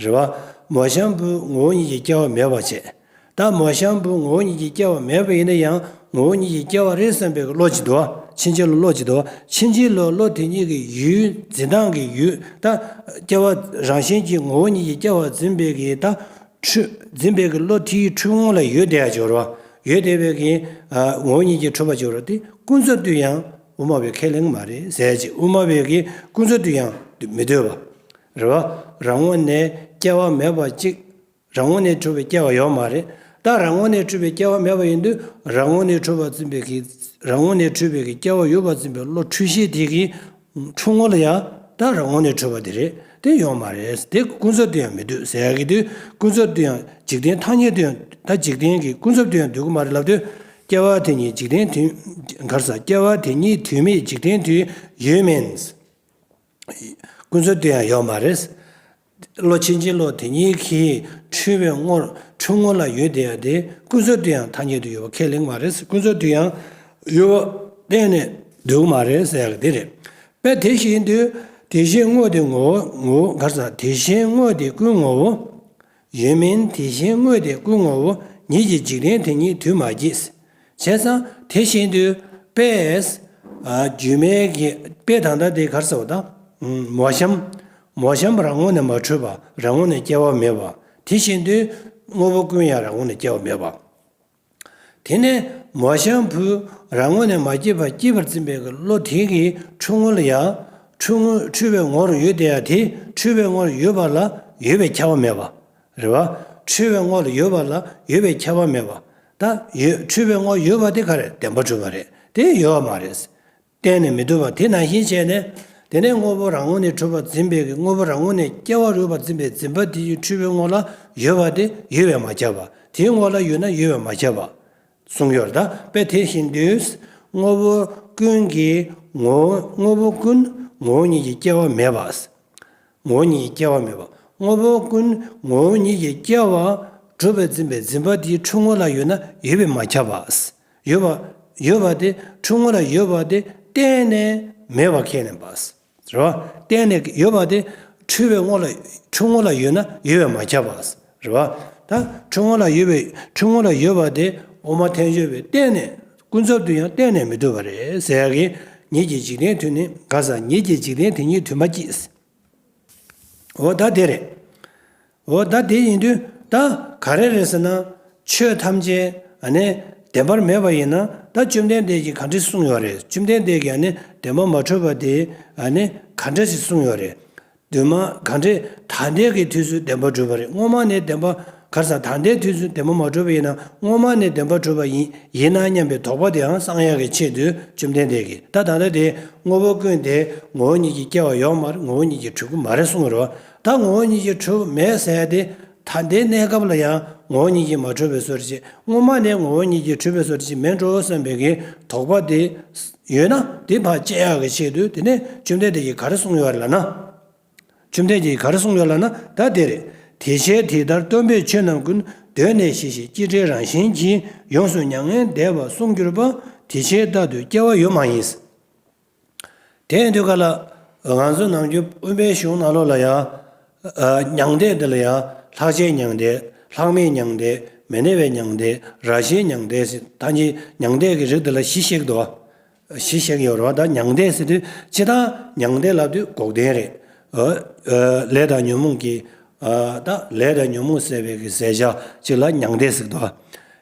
རེད་བ། མོ་གཤམ་བུ་ངོ་བོ་ཉིད་ཀྱིས་སྐྱེ་བ་མེད་པ་བྱས། ད་མོ་གཤམ་བུ་ངོ་བོ་ཉིད་ཀྱིས་སྐྱེ་བ་མེད་པ་ཡིན་ན་ཡང་ངོ་བོ་ཉིད་ཀྱིས་སྐྱེ་བ་རེད་བསམ་པའི་བློ་ཅིག་འདུག་བ། ཕྱིན་ཆད་ལ་བློ་ཅིག་འདུག་བ། ཕྱིན་ཆད་ལ་བློ་དེ་ཉིད་ཀྱི་ཡུལ་འཛིན་སྟངས་ཀྱི་ཡུལ་ད་སྐྱེ་བ་རང་བཞིན་གྱིས་ངོ་བོ་ཉིད་ཀྱིས་སྐྱེ་བར་འཛིན་པའི་གི་ད་འཁྲུལ་འཛིན་པའི་གི་བློ་དེའི་འཁྲུལ་ངོ་ལ་ཡོད་བསྡད་ཡ་སྦྱོར་བ། ཡོད་བསྡད་པའི་གི་ཨ་ངོ་བོ་ཉིད་ཀྱིས་གྲུབ་པ་སྦྱོར་བ་དེ་ཀུན་རྫོབ་ཏུ་ཡང་དབུ་མ་པས་ཁས་ལེན་གྱི་མ་རེད་ཟེར་གྱི། དབུ་མ་པས་གི་ཀུན་རྫོབ་ཏུ་ཡང་མི་འདོད་པ། རེད་བ། རང་ངོས་ནས་སྐྱེ་བ་མེད་པ་གཅིག་རང་ངོས་ནས་གྲུབ་པའི་སྐྱེ་བ་ཡོད་མ་རེད། ད་རང་ངོས་ནས་གྲུབ་པའི་སྐྱེ་བ་མེད་པ་ཡིན་དུས་རང་ངོས་ནས་གྲུབ་པར་འཛིན་པའི་གི་རང་ངོས་ནས་གྲུབ་པའི་གི་སྐྱེ་བ་ཡོད་པར་འཛིན་པའི་བློ་འཁྲུལ་ཤེས་དེ་གི་འཁྲུལ་ངོ་ལ་ཡང་ད་རང་ངོས་ནས་གྲུབ་པ་དེ་རེད། དེ་ཡོད་མ་རེད། དེ་ཀུན་རྫོབ་ཏུ་ཡང་མི་འདོད་ཟེར་ཡ་གི་དུས་ཀུན་རྫོབ་ཏུ་ཡང་འཇིག་རྟེན་ཐ་སྙད་དུ་ཡང་ད་འཇིག་རྟེན་གྱི་ཀུན་རྫོབ་ཏུ་ཡང་འདོད་ཀྱི་མ་རེད་ལབ་དུས་སྐྱེ་བ་དེ་ཉིད་འཇིག་རྟེན་དུས་ག་རེ་ཟ། སྐྱེ་བ་དེ་ཉིད་དུས་མེད་འཇིག་རྟེན་དུ་ཡོད་མིན། ཀུན་རྫོབ་ཏུ་ཡང་ཡོད་མ་རེད། བློ་ཕྱིན་ཅི་ལོག་དེ་ཉིད་ཀྱིས་འཁྲུལ་བའི་ངོར་འཁྲུལ་ངོ་ལ་ཡོད་བསྡད་ཡ་དེ་ཀུན་རྫོབ་ཏུ་ཡང་ཐ་སྙད་དུ་ཡོད་པ་ཁས་ལེན་མ་རེད། ཀུན་རྫོབ་ཏུ་ཡང་ཡོད་པ་གཏན་ནས་འདོད་མ་རེད་ཟེར་ཡ་དེ་རེད། དཔེ་དེ་བཞིན་དུ་དེ་བཞིན་དངོས་དེ་ངོ་བོ་ངོ་བོ་ག་རེ་ཟ། དེ་བཞིན་དངོས་དེ་ཀུན་ངོ་བོ། ཡོད་མིན་དེ་བཞིན་དངོས་དེ་ཀུན་ངོ་བོ། ཉིད་ཀྱི་འཇིག་རྟེན་དེ་ཉིད་དུ་མ་སྐྱེས། བྱས་ཙང་དེ་བཞིན་དུ་དཔེ། ཨ། སྒྱུ་མའི་གི་དཔེ་ད་ལྟ་དེ་ག་རེ་ཟེར་བ་དང་། མོ་གཤམ། མོ་གཤམ་རང་ངོས་ནས་མ་འཁྲུལ་བ། རང་ངོས་ནས་སྐྱེ་བ་མེད་པ། དེ་བཞིན་དུ་དངོས་པོ་ཀུན་ཡང་རང་ངོས་ནས་སྐྱེ་བ་མེད་པ། དེ་ནས་མོ་གཤམ་བུ་རང་ངོས་ནས་མ་སྐྱེས་པ་སྐྱེས་པར་འཛིན་པའི་གི་བློ་དེ་གི་འཁྲུལ་ངོ་ལ་ཡང་འཁྲུལ་ངོ་འཁྲུལ་བའི་ངོར་ཡོད་བསྡད་ཡ་དེ་འཁྲུལ་བའི་ངོར་ཡོད་པ་ལ་ཡོད་པའི་ཁྱབ་པ་མེད་པ། རེད་བ། འཁྲུལ་བའི་ངོ་ལ་ཡོད་པ་ལ་ཡོད་པའི་ཁྱབ་པ་མེད་པ། ད་ཡོད་འཁྲུལ་བའི་ངོ་ཡོད་པ་དེ་ག་རེད། བདེན་པར་གྲུབ་པ་རེད། དེ་ཡོད་མ་རེད། གཏན་ནས་མི་འདུག་པ། དེ་ནང་བཞིན་བྱས་ནས་ དེ་ནས་དངོས་པོ་རང་ངོས་ནས་འཁྲུལ་པར་འཛིན་པའི་གི་དངོས་པོ་རང་ངོས་ནས་སྐྱེ་བ་རུལ་བར་འཛིན་པའི་འཛིན་པ་དེ་ཡི་འཁྲུལ་པའི་ངོ་ལ་ཡོད་པ་དེ་ཡོད་པས་མ་ཁྱབ་པ། དེའི་ངོ་ལ་ཡོད་ན་ཡོད་པས་མ་ཁྱབ་པ་གསུངས་ཡོད་རེད། ད་དཔེ་དེ་བཞིན་དུ། དངོས་པོ་ཀུན་གྱི་ངོ་བོ་དངོས་པོ་ཀུན་ངོ་བོ་ཉིད་ཀྱི་སྐྱེ་བ་མེད་པ། ངོ་བོ་ཉིད་ཀྱི་སྐྱེ་བ་མེད་པ། དངོས་པོ་ཀུན་ངོ་བོ་ཉིད་ཀྱི་སྐྱེ་བ་གྲུབ་པར་འཛིན་པའི་འཛིན་པ་དེའི་འཁྲུལ་ངོ་ལ་ཡོད་ན་ཡོད་པས་མ་ཁྱབ་པ། ཡོད་པ་ཡོད་པ་དེ་འཁྲུལ་ངོ་ལ་ཡོད་པ་དེ་གཏན་ནས་མེད་པ་ཁས་ལེན་པ། རེད་བ། གཏན་ནས་ཡོད་པ་དེ་འཁྲུལ་པའི་ངོ་ལ་འཁྲུལ་ངོ་ལ་ཡོད་ན་ཡོད་པས་མ་ཁྱབ་པ། རེད་བ། ད་འཁྲུལ་ངོ་ལ་ཡོད་པའི་འཁྲུལ་ངོ་ལ་ཡོད་པ་དེ་དབུ་མ་ཐལ་འགྱུར་བས་གཏན་ནས་ཀུན་རྫོབ་ཏུ་ཡང་གཏན་ནས་མི་འདུག་པ་རེད་ཟེར་ཡག་གི། ཉིད་ཀྱི་འཇིག་རྟེན་དུ་ནི་ག་ས་ཉིད་ཀྱི་འཇིག་རྟེན་དེ་ཉིད་དུ་མ་སྐྱེས། འོ་ད་དེ་རེད། འོ་ད་དེ་ཡིན་དུས་ད་ག་རེ་རེད་ཟེར་ན། ཆོས་ཐམས་ཅད་ཨ་ནི་བདེན་པར་མེད་པ་ཡིན་ན་ད་བཅོམ་ལྡན་འདས་ཀྱིས་ག་འདྲས་གསུངས་ཡོད་རེད། བཅོམ་ལྡན་འདས་ཀྱིས་ཨ་ནི་བདེན་པ་མ་གྲུབ་པ་དེ་ཨ་ནི་ག་འདྲས་ཞིག་གསུངས་ཡོད་རེད། གདོད་མ་ག་འདྲས་ད་ལྟའི་གི་དུས་སུ་བདེན་པ་གྲུབ་པ་རེད། སྔོན་མ་ནས་བདེན་པ་ག་རེ་ཟ། ད་ལྟའི་དུས་སུ་བདེན་པ་མ་གྲུབ་པ་ཡིན་ན་སྔོན་མ་ནས་བདེན་པ་གྲུབ་པ་ཡིན་ཡིན་ན་སྙམ་པའི་དོགས་པ་དེའང་སངས་ཡག་གི་ཆེད་དུ་བཅོམ་ལྡན་འདས་ཀྱིས་ད་ད་ལྟ་དེ་དངོས་པོ་ཀུན་དེ་ངོ་བོ་ཉིད་ཀྱིས་སྐྱེ་བ་ཡོད་མ་རེད། ངོ་བོ་ཉིད་ཀྱིས་གྲུབ་ཀྱི་མ་རེད་གསུངས་རོ། ད་ངོ་བོ་ཉིད་ཀྱིས་གྲུབ་མེད་ཟེར་དེ། ད་ལྟའི་གནས་སྐབས་ལ་ཡང་ངོ་བོ་ཉིད་ཀྱིས་མ་གྲུབ་པའི་བཟོ་འདྲ་ཅིག་སྔོན་མ་ནས་ངོ་བོ་ཉིད་ཀྱིས་གྲུབ་པའི་བཟོ་འདྲ་ཅིག་མེད་འགྲོ་བསམ་པའི་གི་དོགས་པ་དེ་ཡོད་ན་དེ་ཕར་བཅད་ཡག་གི་ཆེད་དུ། དེ་ནས་བཅོམ་ལྡན་འདས་ཀྱིས་ག་རེ་གསུངས་ཡོད་རེད་ལབ་ན། བཅོམ་ལྡན་འདས་ཀྱིས་ག་རེ་གསུངས་ཡོད་ལབ་ན། ད་དེ་རེད། དེ་བྱས་དེ་ལྟར་སྟོན་པས་ཆོས་རྣམས་ཀུན། གདོད་ནས་ཞི་ཞིང་སྐྱེ་བྲལ་རང་བཞིན་གྱིས། ཡོངས་སུ་མྱ་ངན་འདས་པ་གསུངས་གྱུར་པ། དེ་བྱས་རྟག་ཏུ་སྐྱེ་བ་ཡོད་མ་ཡིན། དེ་ཡིན་དུས་ག་ལ། ང་ཚོ་ནམ་རྒྱུན་དབེན་པའི་གཞུང་ནང་ལོགས་ལ་ཡང་། ཨ། མྱང་འདས་འདི་ལ་ཡང་ལྷག་བཅས་མྱང་འདས། ལྷག་མེད་མྱང་འདས། མི་གནས་པའི་མྱང་འདས། རང་བཞིན་མྱང་འདས་ཟེར། ད་ནི་མྱང་འདས་ཀྱི་རིགས་འདི་ལ་བཞི་བཤད་ཀྱི་འདུག་བཞི་བཤད་ཀྱི་ཡོད་རེད་བ། ད་མྱང་འདས་ཟེར་དུས་སྤྱིར་བཏང་མྱང་འདས་ལབ་དུས་འགོག་བདེན་རེད། ཨ། ཨ། ལས་དང་ཉོན་མོངས་ཀྱི། ཨ། ད་ལས་དང་ཉོན་མོངས་ཟད་པའི་གི་ཟད་བྱ་ཅིག་ལ་མྱང་འདས་ཟེར་གྱི་འདུག་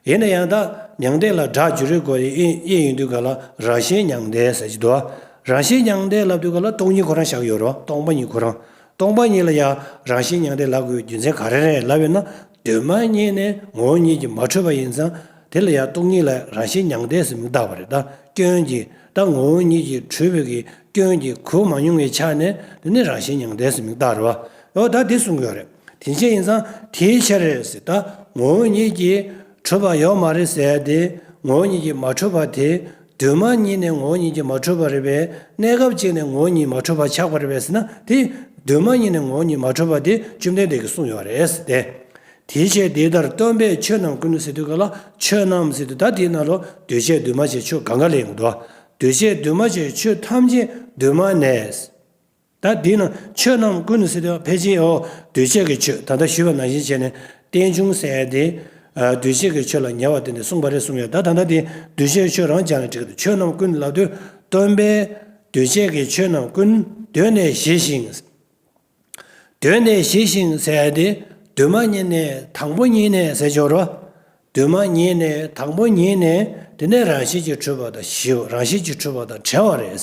ཡིན་ན་ཡང་ད་མྱང་འདས་ལ་སྒྲ་བསྒྱུར་བའི་སྒོ་ནས་དབྱེ་དབྱེ་ཡོང་དུས་ག་ལ་རང་བཞིན་མྱང་འདས་ཟེར་གྱི་འདུག་རང་བཞིན་མྱང་འདས་ལབ་དུས་ག་ལ་སྟོང་ཉིད་ཁོ་རང་བཞག་ཡོད་རེད། སྟོང་པ་ཉིད་ཁོ་རང་། སྟོང་པ་ཉིད་ལ་ཡང་རང་བཞིན་མྱང་འདས་ལབ་དགོས་རྒྱུ་མཚན་ག་རེ་རེད་ལབ་ཡོད་ན། གདོད་མ་ཉིད་ནས་ངོ་བོ་ཉིད་ཀྱིས་མ་གྲུབ་པ་ཡིན་ཙང་། དེ་ལ་ཡང་སྟོང་ཉིད་ལ་རང་བཞིན་མྱང་འདས་ཟེར་མིང་བཏགས་པ་རེད། ད་སྐྱོན་གྱིས། ད་ངོ་བོ་ཉིད་ཀྱིས་གྲུབ་པའི་གི་སྐྱོན་གྱིས་གོས་མ་མྱོང་བའི་ཆ་ནས། དེ་ནི་རང་བཞིན་མྱང་འདས་ཟེར་མིང་བཏགས་རེད་བ། འོ་ད་དེ་གསུང་གི་ཡོད་རེད། དེ་འདྲ་ཡིན་ཙང་དེའི་ཕྱིར་ཟེར། ད་ངོ་བོ་ཉིད་ཀྱིས་གྲུབ་པ་ཡོད་མ་རེད་ཟེར་ཏེ། ངོ་བོ་ཉིད་ཀྱིས་མ་གྲུབ་པ་དེ། གདོད་མ་ཉིད་ནས་ངོ་བོ་ཉིད་ཀྱིས་མ་གྲུབ་པ་རེད་པས། གནས་སྐབས་གཅིག་ནས་ངོ་བོ་ཉིད་མ་གྲུབ་པ་ཆགས་པ་རེད་པས་ཟེར་ན། དེ་གདོད་མ་ཉིད་ནས་ངོ་བོ་ཉིད་མ་གྲུབ་པ་དེ་བཅོམ་ལྡན་འདས་ཀྱིས་གསུངས་ཡོད་རེད་ཟེར་ཏེ། དེ་བྱས་དེ་ལྟར་སྟོན་པས་ཆོས་རྣམས་ཀུན་ཟེར་དུས་ག་ལ། ཆོས་རྣམས་ཟེར་དུས་ད་དེའི་ནང་ལོགས་འདུས་བྱས་འདུས་མ་བྱས་ཆོས་གང་ག་ལ་ཡོང་གི་འདུག་འདུས་བྱས་འདུས་མ་བྱས་ཆོས་ཐམས་ཅད་གདོད་མ་ནས། ད་འདི་ན་ཆོས་རྣམས་ཀུན་ཟེར་དུས་ཕལ་ཆེར། འོ། འདུས་བྱས་ཀྱི་ཆོས། ད་ལྟ་ཞུས་པ་ནང་བཞིན་བྱས་ནས་རྟེན་འབྱུང་ཟེར་ཡ་དེ། ཨ། འདུས་བྱས་ཀྱི་ཆོས་ལ་ཉེ་བར་བསྟན་ཏེ་གསུངས་པ་རེད་གསུངས་ཡ། ད་ད་ལྟ་དེ་འདུས་བྱས་ཆོས་རང་སྦྱར་ན་འགྲིག་གི་འདུག་ཆོས་རྣམས་ཀུན་ལབ་དུས་སྟོན་པས་འདུས་བྱས་ཀྱི་ཆོས་རྣམས་ཀུན་གདོད་ནས་ཞི་ཞིང་། གདོད་ནས་ཞི་ཞིང་ཟེར་ཡ་དེ་གདོད་མ་ཉིད་ནས་དང་པོ་ཉིད་ནས་ཟེར་ཆོག་རོ། གདོད་མ་ཉིད་ནས་དང་པོ་ཉིད་ནས། དེ་ནས་རང་བཞིན་གྱིས་གྲུབ་པ་དང་ཞི་བ། རང་བཞིན་གྱིས་གྲུབ་པ་དང་བྲལ་བ་རེད།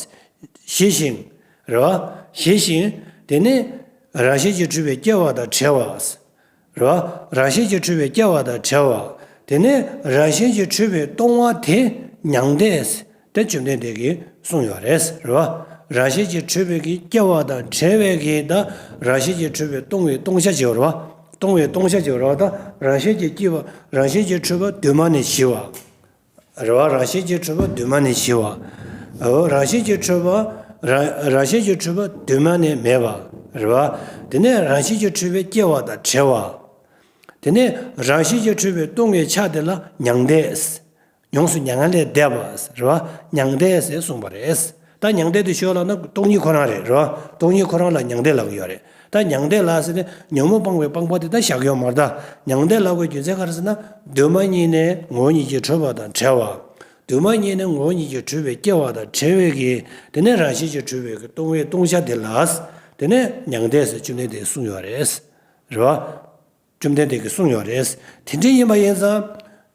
ཞི་ཞིང་། རེད་བ། ཞི་ཞིང་། དེ་ནས་རང་བཞིན་གྱིས་གྲུབ་པའི་སྐྱེ་བ་དང་བྲལ་བ། རེད་བ། རང་བཞིན་གྱིས་གྲུབ་པའི་སྐྱེ་བ་དང་བྲལ་བ། དེ་ནས་རང་བཞིན་གྱིས་གྲུབ་པའི་སྟོང་བ་དེ་མྱང་འདས། དེ་བཅོམ་ལྡན་འདས་ཀྱིས་གསུངས་ཡོད་རེད། རེད་བ། རང་བཞིན་གྱིས་གྲུབ་པའི་གི་སྐྱེ་བ་དང་བྲལ་བའི་གི། ད་རང་བཞིན་གྱིས་གྲུབ་པའི་སྟོང་བའི་སྟོང་ཆ་ཅིག་ཡོད་རེད་བ། སྟོང་བའི་སྟོང་ཆ་ཅིག་ཡོད་རེད་བ། ད་རང་བཞིན་གྱིས་སྐྱེས་པ། རང་བཞིན་གྱིས་གྲུབ་པ་གདོད་མ་ནས་ཞི་བ། རེད་བ། རང་བཞིན་གྱིས་གྲུབ་པ་གདོད་མ་ནས་ཞི་བ། འོ། རང་བཞིན་གྱིས་གྲུབ་པ། རང་རང་བཞིན་གྱིས་གྲུབ་པ་གདོད་མ་ནས་མེད་པ། རེད་བ། དེ་ནས་རང་བཞིན་གྱིས་གྲུབ་པའི་སྐྱེ་བ་དང་བྲལ་བ། དེ་ནས་རང་བཞིན་གྱིས་གྲུབ་པའི་སྟོང་བའི་ཆ་དེ་ལ་མྱང་འདས། ཡོངས་སུ་མྱ་ངན་ལས་འདས་པ་རེད་བ། མྱང་འདས་ཟེར་གསུངས་པ་རེད། ད་མྱང་འདས་དེ་ཤོད་ལབ་ན་སྟོང་ཉིད་ཁོ་རང་རེད། རེད་བ། སྟོང་ཉིད་ཁོ་རང་ལ་མྱང་འདས་ལབ་ཀྱི་ཡོད་རེད། ད་མྱང་འདས་ལ་ཟེར་ཏེ་ཉོན་མོངས་སྤངས་པའི་སྤངས་པ་དེ་ད་བཞག་ཡོད་མ་རེད། ད་མྱང་འདས་ལབ་དགོས་རྒྱུ་མཚན་ག་རེ་ཟེར་ན། གདོད་མ་ཉིད་ནས་ངོ་བོ་ཉིད་ཀྱིས་གྲུབ་པ་དང་བྲལ་བ། གདོད་མ་ཉིད་ནས་ངོ་བོ་ཉིད་ཀྱིས་གྲུབ་པའི་སྐྱེ་བ་དང་བྲལ་བའི་གི། དེ་ནས་རང་བཞིན་གྱིས་གྲུབ་པའི་གི་སྟོང་བའི་སྟོང་ཆ་དེ་ལ། དེ་ནས་མྱང་འདས་ཟེར་བཅོམ་ལྡན་འདས་གསུངས་ཡོད་རེད། རེད་བ། བཅོམ་ལྡན་འདས་ཀྱིས་གསུངས་ཡོད་རེད། དེ་འདྲ་ཡིན་པ་ཡིན་ཙང་།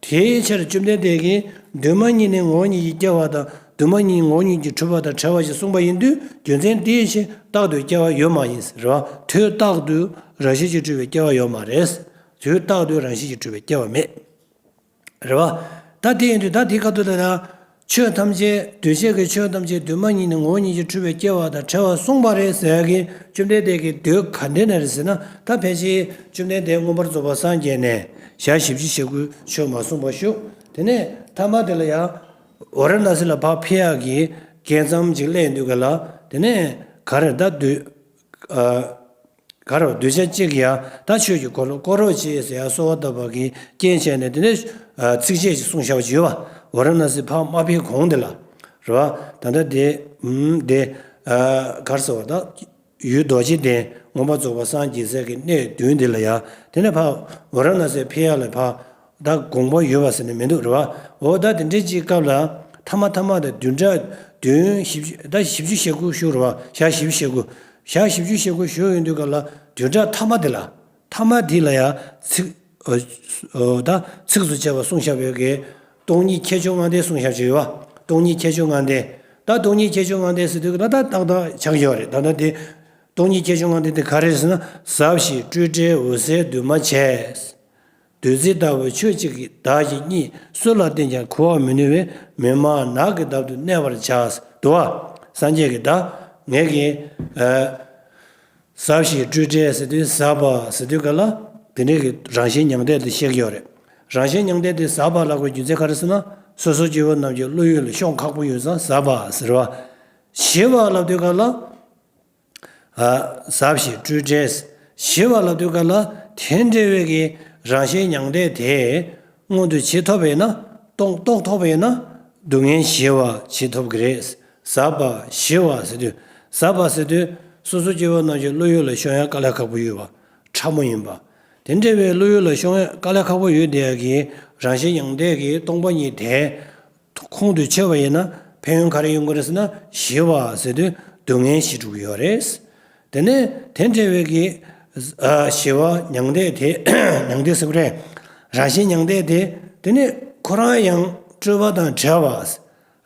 དེའི་ཕྱིར་བཅོམ་ལྡན་འདས་ཀྱིས་གདོད་མ་ཉིད་ནས་ངོ་བོ་ཉིད་ཀྱིས་སྐྱེ་བ་དང་། གདོད་མ་ཉིད་ངོ་བོ་ཉིད་ཀྱིས་གྲུབ་པ་དང་བྲལ་བ་ཞེས་གསུངས་པ་ཡིན་དུས། རྒྱུ་མཚན་དེའི་ཕྱིར་རྟག་ཏུ་སྐྱེ་བ་ཡོད་མ་ཡིན། རེད་བ། དུས་རྟག་ཏུ་རང་བཞིན་གྱིས་གྲུབ་པའི་སྐྱེ་བ་ཡོད་མ་རེད། དུས་རྟག་ཏུ་རང་བཞིན་གྱིས་གྲུབ་པའི་སྐྱེ་བ་མེད། རེད་བ། ད་དེ་ཡིན་དུས་ད་དེའི་སྐབས་དུ་ལ་ཡང་ ཆོས་ཐམས་ཅད་འདུས་བྱས་ཀྱི་ཆོས་ཐམས་ཅད་དུས་མ་ཉིད་ནས་ངོ་བོ་ཉིད་ཀྱིས་གྲུབ་པའི་སྐྱེ་བ་དང་བྲལ་བ་གསུངས་པ་རེད་ཟེར་ཡ་གི་བཅོམ་ལྡན་འདས་ཀྱི་མདོ་ག་འདྲ་ནས་རེད་ཟེར་ན། ད་ཕལ་ཆེར་བཅོམ་ལྡན་འདས་མངོན་པར་རྫོགས་པར་སངས་རྒྱས་ནས་ཞག་བཞི་བཅུ་ཞེ་དགུ་ཆོས་མ་གསུངས་པ་བཞུགས། དེ་ནས་མཐའ་མ་དེ་ལ་ཡང་ཝཱ་ར་ཎ་སི་ལ་ཕར་ཕེབས་ཡག་གི་རྒྱལ་མཚམས་ཅིག་སླེབས་དུས་ག་ལ། དེ་ནས་ག་རེ་ད་འདུས། ཨ། ག་རེ་བ། གདུལ་བྱ་གཅིག་གིས་ཡང་ད་ཆོས་ཀྱི་འཁོར་ལོ་བསྐོར་རོགས་གྱིས་ཟེར་ཡང་གསོལ་བ་བཏབ་པ་གི་རྐྱེན་བྱས་ནས། དེ་ནས་ཨ། ཚིགས་བཅད་ཅིག་གསུངས་བཞག་པ་ཅིག་ཡོད་པ། ཝཱ་ར་ཎ་སི་ཕར་མ་ཕེབས་གོང་དེ་ལ་རེད་པ། ད་ལྟ་དེ་ཨུམ་དེ་ཨ། ག་རེ་ཟེར་བ། ད་ཡུལ་རྡོ་རྗེ་གདན་མངོན་པར་རྫོགས་པར་སངས་རྒྱས་སའི་གི་གནས་བདུན་དེ་ལ་ཡང་། དེ་ནས་ཕར་ཝཱ་ར་ཎ་སི་ཕེབས་ཡག་ལ་ཕར་ད་དགོངས་པ་ཡོད་པ་ཟེར་ནས་མི་འདུག་རེད་པ། འོ་ད་དེ་འདྲའི་ཅིག་སྐབས་ལ་མཐའ་མ་མཐའ་མ་དང་བདུན་ཕྲག་བདུན་བཞི་བཅུ། ད་བཞི་བཅུ་ཞེ་དགུ་བཞུགས་རེད་པ། ཞག་བཞི་བཅུ་ཞེ་དགུ། ཞག་བཞི་བཅུ་ཞེ་དགུ་བཞུགས་ཡོང་དུས་ག་ལ། བདུན་ཕྲག་མཐའ་མ་དེ་ལ། མཐའ་མ་དེ་ལ་ཡང་ཚིགས། ཨོ། ཨོ། ད་ཚིགས་སུ་བཅད་པ་གསུངས་བཞག་པའི་གི་སྟོང་ཉིད་ཁྱད་ཆོས་ལྔ་ལྡན་གསུངས་བཞག་ཅིག་ཡོད་པ། སྟོང་ཉིད་ཁྱད་ཆོས་ལྔ་ལྡན། ད་སྟོང་ཉིད་ཁྱད་ཆོས་ལྔ་ལྡན་ཟེར་དུས་ག་ལ་ད་ཏག་ཏག་ཆགས་ཀྱི་ཡོད་རེད། ད་ལྟ་དེ་སྟོང་ཉིད་ཁྱད་ཆོས་ལྔ་ལྡན་དེ་ག་རེ་རེད་ཟེར་ན། ཟབ་ཞི་སྤྲོས་བྲལ་འོད་གསལ་འདུས་མ་བྱས། བདུད་རྩི་ལྟ་བུ་ཆོས་གཅིག་གི་བདག་གིས་རྙེད། སུ་ལ་བསྟན་ཀྱང་གོ་བར་མི་ནུས་པས། མི་སྨྲ་ནགས་ཀྱི་འདབ་ཏུ་གནས་པར་བྱ། འདུག་པ། སངས་རྒྱས་ཀྱིས་ད་ངེད་ཀྱིས་ཨ། ཟབ་ཞི་སྤྲོས་བྲལ་ཟེར་དུས། ཟབ་པ་ཟེར་དུས་ག་ལ་དེ་འདྲའི་གི་རང་བཞིན་མྱང་འདས་དེ་བཤད་ཀྱི་ཡོད་རེད། རང་བཞིན་མྱང་འདས་དེ་ཟབ་པ་ལབ་དགོས་རྒྱུ་མཚན་ག་རེ་ཟེར་ན། སོ་སོ་སྐྱེ་བོ་རྣམས་ཀྱི་བློ་ཡུལ་ལ་ཤོང་ཁག་པོ་ཡོད་ཙང་ཟབ་པ་ཟེར་བ། ཞི་བ་ལབ་དུས་ག་ལ། ཨ། ཟབ་ཞི་སྤྲོས་བྲལ། ཞི་བ་ལབ་དུས་ག་ལ་དེ་འདྲ་བའི་གི་རང་བཞིན་མྱང་འདས་དེ་མངོན་དུ་བྱེད་ཐུབ་པ་ཡིན་ན། རྟོགས་རྟོགས་ཐུབ་པ་ཡིན་ན། སྡུག་བསྔལ་ཞི་བ་བྱེད་ཐུབ་ཀྱི་རེད། ཟབ་པ་ཞི་བ་ཟེར་དུས། ཟབ་པ་ཟེར་དུས་སོ་སོ་སྐྱེ་བོ་རྣམས་ཀྱི་བློ་ཡུལ་ལ་ཤོང་ཡ་དཀའ་ལས་ཁག་པོ་ཡོད་པ། ཕྲ་མོ་ཡིན་པ། དེ་འདྲ་བའི་བློ་ཡུལ་ལ་ཤོང་ཡ་དཀའ་ལས་ཁག་པོ་ཡོད་བསྡད་ཡ་གི་རང་བཞིན་མྱང་འདས་ཀྱི་སྟོང་པ་ཉིད་དེ་ཁོང་དུ་ཆུད་པ་ཡིན་ན་ཕན་ཡོན་ག་རེ་ཡོང་གི་རེད་ཟེར་ན། ཞི་བ་ཟེར་དུས་སྡུག་བསྔལ་ཞི་འགྲོ་གི་ཡོད་རེད། དེ་ནས་དེ་འདྲ་བའི་གི། ཨ། ཞི་བ་མྱང་འདས་དེ། མྱང་འདས་ཟེར་དགོས་རེད། རང་བཞིན་མྱང་འདས་དེ། དེ་ནས་ཁོ་རང་ཡང་སྤྲོས་པ་དང་བྲལ་བ།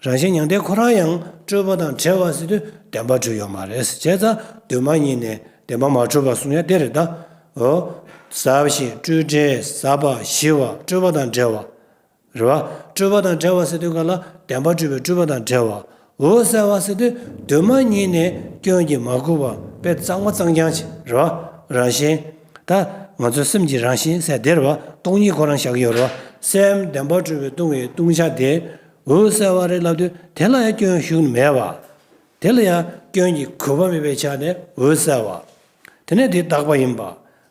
རང་བཞིན་མྱང་འདས་ཁོ་རང་ཡང་སྤྲོས་པ་དང་བྲལ་བ་ཟེར་དུས་བདེན་པར་གྲུབ་ཡོད་མ་རེད། བྱས་ཙང་དུས་མ་ཉིད་ནས་བདེན་པ་མ་གྲུབ་པ་གསུང་ཡ་དེ་རེད་ད། འོ། ཟབ་ཞི་སྤྲོས་བྲལ། ཟབ་པ་ཞི་བ། སྤྲོས་པ་དང་བྲལ་བ། རེད་བ། སྤྲོས་པ་དང་བྲལ་བ་ཟེར་དུས་ག་ལ་བདེན་པར་གྲུབ་པའི་སྤྲོས་པ་དང་བྲལ་བ། འོད་གསལ་བ་ཟེར་དུས་དུས་མ་ཉིད་ནས་སྐྱོན་གྱིས་མ་གོས་པ། དཔེ་གཙང་མ་གཙང་རྐྱང་ཅིག་རེད་བ། རང་བཞིན། ད་ང་ཚོའི་སེམས་ཀྱི་རང་བཞིན་ཟེར་དེ་རེད་བ། སྟོང་ཉིད་ཁོ་རང་བཞག་གི་ཡོད་རེད་བ། སེམས་བདེན་པར་གྲུབ་པའི་སྟོང་བའི་ལྟུང་བྱ་དེ་འོད་གསལ་བ་རེད་ལབ་དུས་དེ་ལ་ཡང་སྐྱོན་ཞུགས་ནས་མེད་པ། དེ་ལ་ཡང་སྐྱོན་གྱིས་གོས་པ་མེད་པའི་ཆ་ནས་འོད་གསལ་བ། དེ་ནས་དེ་རྟག་པ་ཡིན་པ།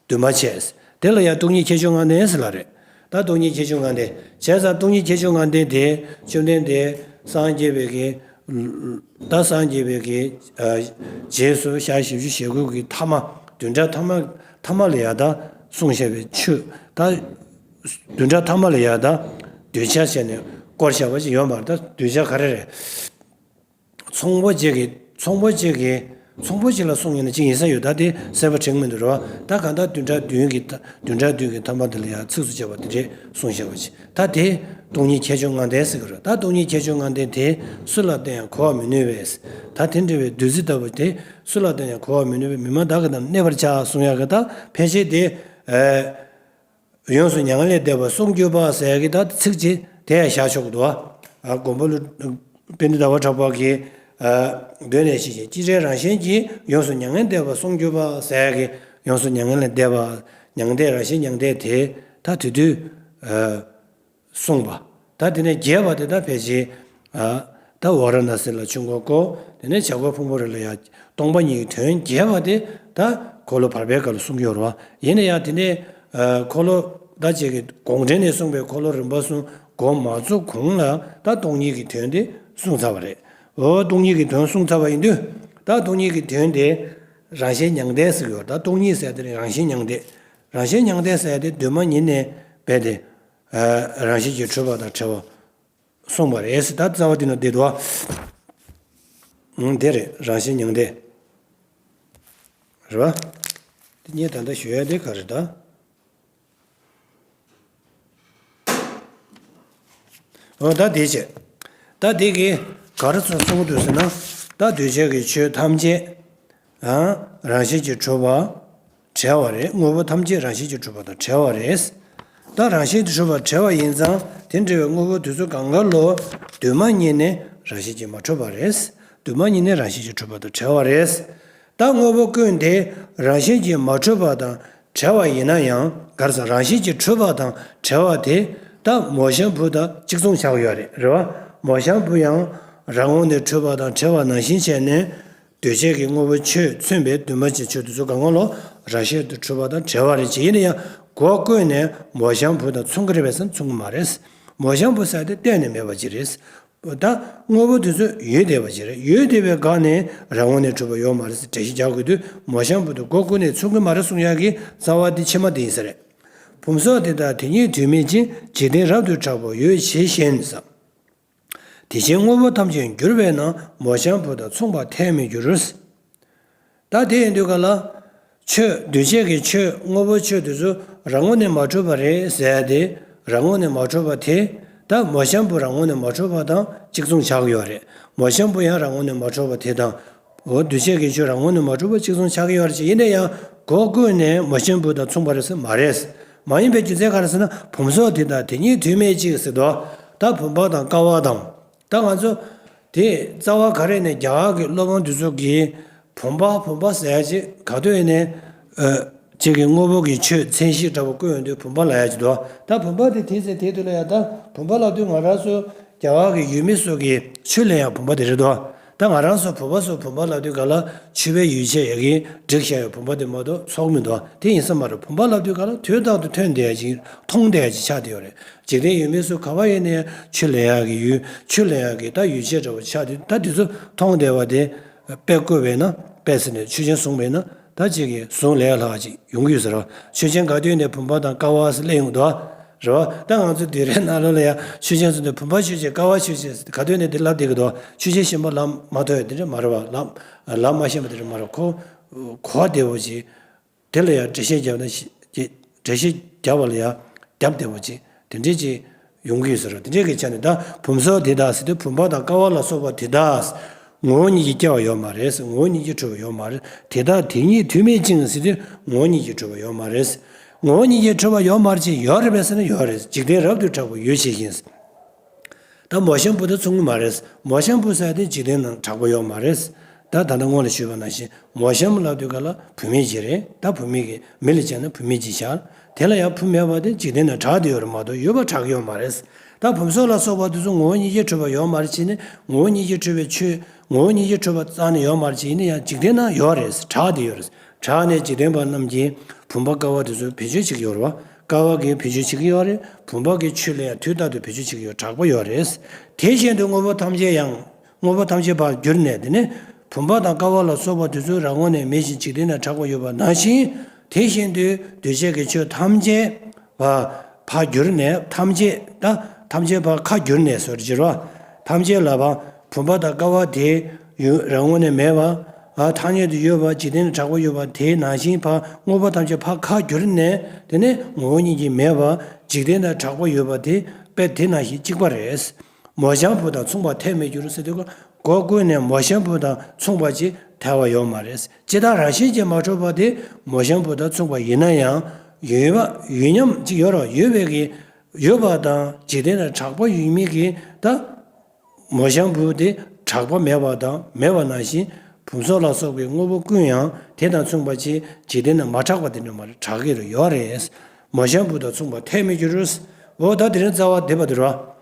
འདུས་མ་བྱས། དེ་ལ་ཡང་སྟོང་ཉིད་ཁྱད་ཆོས་ལྔ་ལྡན་ཟེར་ལབ་རེད། ད་སྟོང་ཉིད་ཁྱད་ཆོས་ལྔ་ལྡན། བྱས་ཙང་སྟོང་ཉིད་ཁྱད་ཆོས་ལྔ་ལྡན་དེ་བཅོམ་ལྡན་འདས་སངས་རྒྱས་པའི་གི། ད་སངས་རྒྱས་པའི་གི། ཨ། རྗེས་སུ་ཞག་བཞི་བཅུ་ཞེ་དགུ་གི་མཐའ་མ། བདུན་ཕྲག་མཐའ་མ། མཐའ་མ་ལ་ཡང་ད་གསུངས་བཞག་པའི་ཆོས། ད་བདུན་ཕྲག་མཐའ་མ་ལ་ཡང་ད་གདུལ་བྱ་བྱས་ནས་བསྐོར་བཞག་པ་ཅིག་ཡོད་མ་རེད། ད་གདུལ་བྱ་ག་རེ་རེད། ཚོང་པ་ཅིག་གིས། ཚོང་པ་ཅིག་ལ་གསུངས་ཡིན་ན་ཅིག་ཡིན་ས་ཡོད། ད་དེ་གསལ་པོ་དྲན་མི་འདུག་རེད་བ། ད་གང་ལྟར་བདུན་ཕྲག་བདུན་གྱི། བདུན་ཕྲག་བདུན་གྱི་ཐ་མ་དེ་ལ་ཡང་ཚིགས་སུ་བཅད་པ་དེ་འདྲས་གསུངས་བཞག་པ་ཅིག་ད་དེ་སྟོང་ཉིད་ཁྱད་ཆོས་ལྔ་ལྡན་ཟེར་གི་རེད། ད་སྟོང་ཉིད་ཁྱད་ཆོས་ལྔ་ལྡན་དེ་སུ་ལ་བསྟན་ཡང་གོ་བར་མི་ནུས་པས། ད་དེ་འདྲ་བའི་བདུད་རྩི་ལྟ་བུ་དེ་སུ་ལ་བསྟན་ཡང་གོ་བར་མི་ནུས་པས། མི་སྨྲ་ནགས་ཀྱི་འདབ་ཏུ་གནས་པར་བྱ་གསུངས་ཡག་གི་ད་ཕལ་ཆེར་དེ། ཨ། ཡོངས་སུ་མྱ་ངན་ལས་འདས་པ་གསུང་གྱུར་པ་ཟེར་ཡག་གི་ད་ཚིག་ཅིག་དེ་ཡང་བཞག་ཆོག་གི་འདུག་ཨ། ཨ། མགོན་པོ་ཀླུ། དཔལ་ལྡན་ཟླ་བ་གྲགས་པ་གིས། ཨ། མདོ་ནས་ཞེས་བྱའི་སྤྱི་བྱེ་བྲག་རང་བཞིན་གྱིས་ཡོངས་སུ་མྱ་ངན་འདས་པ་གསུང་གྱུར་པ་ཟེར་ཡག་གི་ཡོངས་སུ་མྱ་ངན་ལས་འདས་པ། མྱང་འདས། རང་བཞིན་མྱང་འདས་དེ་ད་དེ་དུས། ཨ། གསུངས་པ། ད་དེ་ནས་རྒྱས་པ་དེ་ད་ཕལ་ཆེར། ཨ། ད་ཝཱ་ར་ཎ་སི་ལ་ཆོས་འཁོར་བསྐོར། དེ་ནས་བྱ་རྒོད་ཕུང་པོའི་རི་ལ་ཡང་སྟོང་པ་ཉིད་ཀྱི་དོན་རྒྱས་པ་དེ་ད་འཁོར་ལོ་བར་པའི་སྐབས་ལ་གསུངས་ཡོད་རེད་བ། ཡིན་ན་ཡང་དེ་ནས། ཨ། འཁོར་ལོ་ད་ཅིག་གི་གོང་འདྲེན་ནས་གསུངས་པའི་འཁོར་ལོ་རིམ་པ་གསུམ་འགོ་མ་བཙུགས་གོང་ལ་ད་སྟོང་ཉིད་ཀྱི་དོན་དེ་གསུངས་ཚར་བ་རེད། འོ། སྟོང་ཉིད་ཀྱི་དོན་གསུངས་ཚར་བ་ཡིན་དུས་ད་སྟོང་ཉིད་ཀྱི་དོན་དེ་རང་བཞིན་མྱང་འདས་ཟེར་གྱི་ཡོད་རེད། ད་སྟོང་ཉིད་ཟེར་དེ་རང་བཞིན་མྱང་འདས། རང་བཞིན་མྱང་འདས་ཟེར་དེ་གདོད་མ་ཉིད་ནས་རྦད་དེ། ཨ། རང་བཞིན་གྱིས་གྲུབ་པ་དང་བྲལ་བ་གསུངས་པ་རེད་ཟེར། ད་རྩ་བ་དེ་ན་བསྡད་འདུག་ཨ། ཨང་། དེ་རེད། རང་བཞིན་མྱང་འདས། རེད་བ། དེ་ངས་ད་ལྟ་ཞུ་ཡ་དེ་ག་རེད་ད། འོ། ད་དེ་བྱས། ད་དེ་གིས་ག་རེ་གསུངས་འདུག་ཟེར་ན། ད་འདུས་བྱས་ཀྱི་ཆོས་ཐམས་ཅད། ཨ། རང་བཞིན་གྱིས་གྲུབ་པ་བྲལ་བ་རེད། དངོས་པོ་ཐམས་ཅད་རང་བཞིན་གྱིས་གྲུབ་པ་དང་བྲལ་བ་རེད། ད་རང་བཞིན་གྱིས་གྲུབ་པ་བྲལ་བ་ཡིན་ཙང་དེ་འདྲ་བའི་དངོས་པོ་དེ་ཚོ་གང་ག་ལོ། འདུས་མ་ཉིད་ནི་རང་བཞིན་གྱིས་མ་གྲུབ་པ་རེད། འདུས་མ་ཉིད་ནི་རང་བཞིན་གྱིས་གྲུབ་པ་དང་བྲལ་བ་རེད། ད་དངོས་པོ་ཀུན་དེ་རང་བཞིན་གྱིས་མ་གྲུབ་པ་དང་བྲལ་བ་ཡིན་ན་ཡང་ག་རེ་ཟེར། རང་བཞིན་གྱིས་གྲུབ་པ་དང་བྲལ་བ་དེ་ད་མོ་གཤམ་བུ་དང་གཅིག་མཚུངས་ཆགས་ཀྱི་ཡོད་རེད། རེད་བ། མོ་གཤམ་བུ་ཡང་རང་ངོས་ནས་གྲུབ་པ་དང་བྲལ་བ་ནང་བཞིན་བྱས་ནས། འདུས་བྱས་ཀྱི་དངོས་པོ་ཆོས་མཚོན་པའི་འདུས་མ་བྱས་ཆོས་དེ་ཚོ་གང་ག་ལོ་རང་བཞིན་དུ་གྲུབ་པ་དང་བྲལ་བ་རེད་ཅེས། ཡིན་ན་ཡང་སྒོ་ཀུན་ནས་མོ་གཤམ་བུ་དང་མཚུངས་ཀྱི་རེད་པས་ཟེར་ན་མཚུངས་ཀྱི་མ་རེད། མོ་གཤམ་བུ་ཟེར་དེ་གཏན་ནས་མེད་པ་ཅིག་རེད། ད་དངོས་པོ་དེ་ཚོ་ཡོད་བསྡད་པ་ཅིག་རེད། ཡོད་བསྡད་པའི་སྒང་ནས་རང་ངོས་ནས་གྲུབ་པ་ཡོད་མ་རེད་ཟེར་འགྲེལ་བཤད་རྒྱག་དགོས་དུས། མོ་གཤམ་བུ་དང་སྒོ་ཀུན་ནས་མཚུངས་ཀྱི་མ་རེད་གསུང་ཡག་གི་རྩ་བ་དེ་ཕྱི་མ་དེ་ཡིན་ས་རེད། བུམ་སོགས་དེ་དག་དེ་ཉིད་དུས་མེད་ཅིང་། འཇིག་རྟེན་རབ་ཏུ་གྲགས་པ་ཡོད་ཇི་བཞིན་ཟེར། དེ་བཞིན་དངོས་པོ་ཐམས་ཅད་འགྱུར་བས་ན། མོ་གཤམ་བུ་དང་མཚུངས་པར་ཐལ་མི་འགྱུར། ད་དེ་ཡིན་དུས་ག་ལ། ཆོས་འདུས་བྱས་ཀྱི་ཆོས་དངོས་པོ་ཆོས་དེ་ཚོ་རང་ངོས་ནས་མ་གྲུབ་པ་རེད་ཟེར་ཏེ། རང་ངོས་ནས་མ་གྲུབ་པ་དེ། ད་མོ་གཤམ་བུ་རང་ངོས་ནས་མ་གྲུབ་པ་དང་གཅིག་མཚུངས་ཆགས་ཀྱི་ཡོད་རེད། མོ་གཤམ་བུ་ཡང་རང་ངོས་ནས་མ་གྲུབ་པ་དེ་དང་། འོ་འདུས་བྱས་ཀྱི་ཆོས་རང་ངོས་ནས་མ་གྲུབ་པ་གཅིག་མཚུངས་ཆགས་ཀྱི་ཡོད་རེད་ཅེས། ཡིན་ན་ཡང་སྒོ་ཀུན་ནས་མོ་གཤམ་བུ་དང་མཚུངས་པ་རེད་ཟེར་མ་རེད། མ་ཡིན་པའི་རྒྱུ་མཚན་ག་རེ་ཟེར་ན། བུམ་སོགས་དེ་དག་དེ་ཉིད་དུས་མེད་ཅིང་ཟེར་དོ། ད་བུམ་པ་དང་ཀ་བ་དང་། ད་ང་ཚོ་དེ་རྩ་བ་ག་རེ་ནས་རྒྱ་གར་གྱི་སློབ་དཔོན་དེ་ཚོ་གིས་བུམ་པ་བུམ་པ་ཟེར་ཡ་ཅིག་ག་དུས་ནས་ཨ་ཅིག་གི་དངོས་པོ་གི་ཆོས་མཚན་གཞི་འདྲ་པོ་བཀོད་ཡོང་དུས་བུམ་པ་ལབ་ཡ་ཅིག་འདུག་ད་བུམ་པ་དེ་དེ་ཚེ་དེ་དུས་ལ་ཡ། ད་བུམ་པ་ལབ་དུས་ང་རང་ཚོ་རྒྱ་གར་གྱི་ཡུལ་མི་ཚོ་གིས་ཆོས་ལེན་ཡ་བུམ་པ་དེ་རེད་དོ། ད་ང་རང་ཚོ་བོད་པ་ཚོ་བུམ་པ་ལབ་དུས་ག་ལ་མཆོད་པའི་ཡོ་བྱད་ཡ་གི་བསྒྲིགས་བཞག་ཡ་བུམ་པ་དེ་མ་གཏོགས་ཚོགས་མི་འདུག་དེ་ཡིན་ས་མ་རེད། བུམ་པ་ལབ་དུས་ག་ལ་དུས་རྟག་ཏུ་ཐོན་བསྡད་ཡ་ཅིག་མཐོང་བསྡད་ཡ་ཅིག་ཆགས་བསྡད་ཡོད་རེད། འཇིག་རྟེན་ཡུལ་མི་ཚོ་ག་པར་ཡིན་ནའི་ཆོས་ལེན་ཡག་གི་ཡུལ། ཆོས་ལེན་ཡག་གི་ད་ཡུལ་ཆད་འདྲ་བོ་ཆགས་དུས། ད་དེ་ཚོ་མཐོང་བསྡད་པ་དེ་དཔེ་བཀོད་པས་ན། དཔེ་ཟེར་ནས་ཆོས་ཅན་བཟུང་བས་ན། ད་ཅིག་གི་བཟུང་ལས་སླ་བ་ཅིག་ཡོང་གི་ཡོད་ཟེར་རོ། ཆོས་ཅན་ག་དུས་ནས་བུམ་པ་དང་ཀ་བ་ཟེར་སླེབས་ཡོང་འདུག་རེད་བ། ད་ང་ཚོ་དུས་རེ་ནང་ལོགས་ལ་ཡང་ཆོས་ཅན་ཟེར་དུས་བུམ་པ་ཆོས་ཅན་ཀ་བ་ཆོས་ཅན་ཟེར་ག་དུས་ནས་དེ་ལབ་བསྡད་ཀྱི་འདུག་ཆོས་ཅན་གཞན་པ་ལབ་མ་ཐུབ་ཡ་དེ་འདྲ་མ་རེད་བ། ལབ་ལབ་མ་ཤེས་པ་དེ་འདྲ་མ་རེད། ཁོ་གོ་བདེ་བོ་ཅིག་དེ་ལ་ཡང་འགྲེལ་བཤད་བརྒྱབ་ན་ཤི་ཅེས། འགྲེལ་བཤད་བརྒྱབ་པ་ལ་ཡང་རྒྱབ་བདེ་བོ་ཅིག་དེ་འདྲས་ཅིག་ཡོང་གི་ཡོད་ཟེར་རོ། དེ་འདྲས་ཀྱི་ཆ་ནས་ད་བུམ་སོགས་དེ་དག་ཟེར་དུས་བུམ་པ་དང་ཀ་བ་ལ་སོགས་པ་དེ་དག་ངོ་བོ་ཉིད་ཀྱིས་སྐྱེ་བ་ཡོད་མ་རེད། ངོ་བོ་ཉིད་ཀྱིས་གྲུབ་པ་ཡོད་མ་རེད། དེ་དག་དེ་ཉིད་དུས་མེད་ཅིང་ཟེར་དུས་ངོ་བོ་ཉིད་ཀྱིས་གྲུབ་པ་ཡོད་མ་རེད། ངོ་བོ་ཉིད་ཀྱིས་གྲུབ་པ་ཡོད་མ་རེད་ཅེས་ཡོད་རེད་པས་ཟེར་ན་ཡོད་རེད། འཇིག་རྟེན་རབ་ཏུ་གྲགས་པ་ཡོད་ཇི་བཞིན། ད་མོ་གཤམ་བུ་དང་མཚུངས་ཀྱི་མ་རེད། མོ་གཤམ་བུ་ཟེར་དེ་འཇིག་རྟེན་ནང་གྲགས་པ་ཡོད་མ་རེད། ད་ད་ལྟ་སྔོན་ལ་ཞུས་པ་ནང་བཞིན་མོ་གཤམ་ལབ་དུས་ག་ལ་བུད་མེད་ཅིག་རེད། ད་བུད་མེད་ཀྱི་མི་ལ་བྱས་ན་བུད་མེད་ཅིག་ཤར། དེ་ལ་ཡང་བུ་མེད་པ་དེ་འཇིག་རྟེན་ནང་གྲགས་བསྡད་ཡོད་རེད་མ་གཏོགས་ཡོད་པ་གྲགས་ཀྱི་ཡོད་མ་རེད། ད་བུམ་སོགས་ལ་སོགས་པ་དེ་ཚོ་ངོ་བོ་ཉིད་ཀྱིས་གྲུབ་པ་ཡོད་མ་རེད་ཅེས་ནི། ངོ་བོ་ཉིད་ཀྱིས་གྲུབ་པའི་ཆོས་ངོ་བོ་ཉིད་ཀྱིས་གྲུབ་པ་རྩ་ནས་ཡོད་མ་རེད་ཅེས། ཡིན་ན་ཡང་འཇིག་རྟེན་ནང་ཡོད་རེད། གྲགས་བསྡད་ཡོད་རེད། གྲགས་ནས་འཇིག་རྟེན་པ་རྣམས་ཀྱིས་བུམ་པ་ཀ་བ་དེ་ཚོ་བེད་སྤྱོད་བྱེད་ཀྱི་ཡོད་རེད་བ། ཀ་བ་གིས་བེད་སྤྱོད་བྱེད་ཀྱི་ཡོད་རེད། བུམ་པ་གི་ཆོས་ལ་ཡང་དུས་རྟག་ཏུ་བེད་སྤྱོད་བྱེད་ཀྱི་ཡོད། གྲགས་པ་ཡོད་རེད། དེ་བཞིན་དུ་དངོས་པོ་ཐམས་ཅད་ཡང་། དངོས་པོ་ཐམས་ཅད་ཕར་གྱུར་ནས། དེ་ནས་བུམ་པ་དང་ཀ་བ་ལ་སོགས་པ་དེ་ཚོ་རང་ངོས་ནས་མེད་ཅིང་འཇིག་རྟེན་ན་གྲགས་པ་ཡོད་པ་ནང་བཞིན། དེ་བཞིན་དུ་འདུས་བྱས་ཀྱི་ཆོས་ཐམས་ཅད་ཕར་ཕར་གྱུར་ནས། ཐམས་ཅད་ད་ཐམས་ཅད་ཕར་ཁ་གྱུར་ནས་ཟེར་གྱི་རེད་བ། ཐམས་ཅད་ལ་ཕར་བུམ་པ་དང་ཀ་བ་དེ་ཡོད། རང་ངོས་ནས་མེད་པ། ཨ་ཐ་སྙད་དུ་ཡོད་པ། འཇིག་རྟེན་ན་གྲགས་པ་ཡོད་པ་དེ་ནང་བཞིན་ཕར་དངོས་པོ་ཐམས་ཅད་ཕར་ཁ་གྱུར་ནས། དེ་ནས་ངོ་བོ་ཉིད་ཀྱིས་མེད་པ་འཇིག་རྟེན་ན་གྲགས་པ་ཡོད་པ་དེ་དཔེ་དེ་ནང་བཞིན་གཅིག་པ་རེད། མོ་གཤམ་བུ་དང་མཚུངས་པར་ཐལ་མི་འགྱུར་ཟེར་དུས། སྒོ་ཀུན་ནས་མོ་གཤམ་བུ་དང་མཚུངས་པ་ཅིག་ཐལ་བ་ཡོད་མ་རེད། ཇི་ལྟར་རང་བཞིན་གྱིས་མ་གྲུབ་པ་དེ་མོ་གཤམ་བུ་དང་མཚུངས་པ་ཡིན་ན་ཡང་། ཡོད་པ་ཡོད་མཉམ་ཅིག་ཡོད་རེད། ཡོད་པའི་གི་ཡོད་པ་དང་འཇིག་རྟེན་ན་གྲགས་པ་ཡོད་མིན་གྱི་ད། མོ་གཤམ་བུ་དེ་གྲགས་པ་མེད་པ་དང་མེད་པ་ནང་བཞིན། བུམ་སོགས་ལ་སོགས་པའི་དངོས་པོ་ཀུན་ཡང་དེ་དང་མཚུངས་པ་ཅིག་འཇིག་རྟེན་ན་མ་གྲགས་པ་དེ་འདྲ་མ་རེད། གྲགས་ཀྱི་རེད། ཡོད་རེད། མོ་གཤམ་བུ་དང་མཚུངས་པར་ཐལ་མི་འགྱུར། འོ་ད་དེ་རིང་རྩ་བ་འདི་པ་དེ་རེད།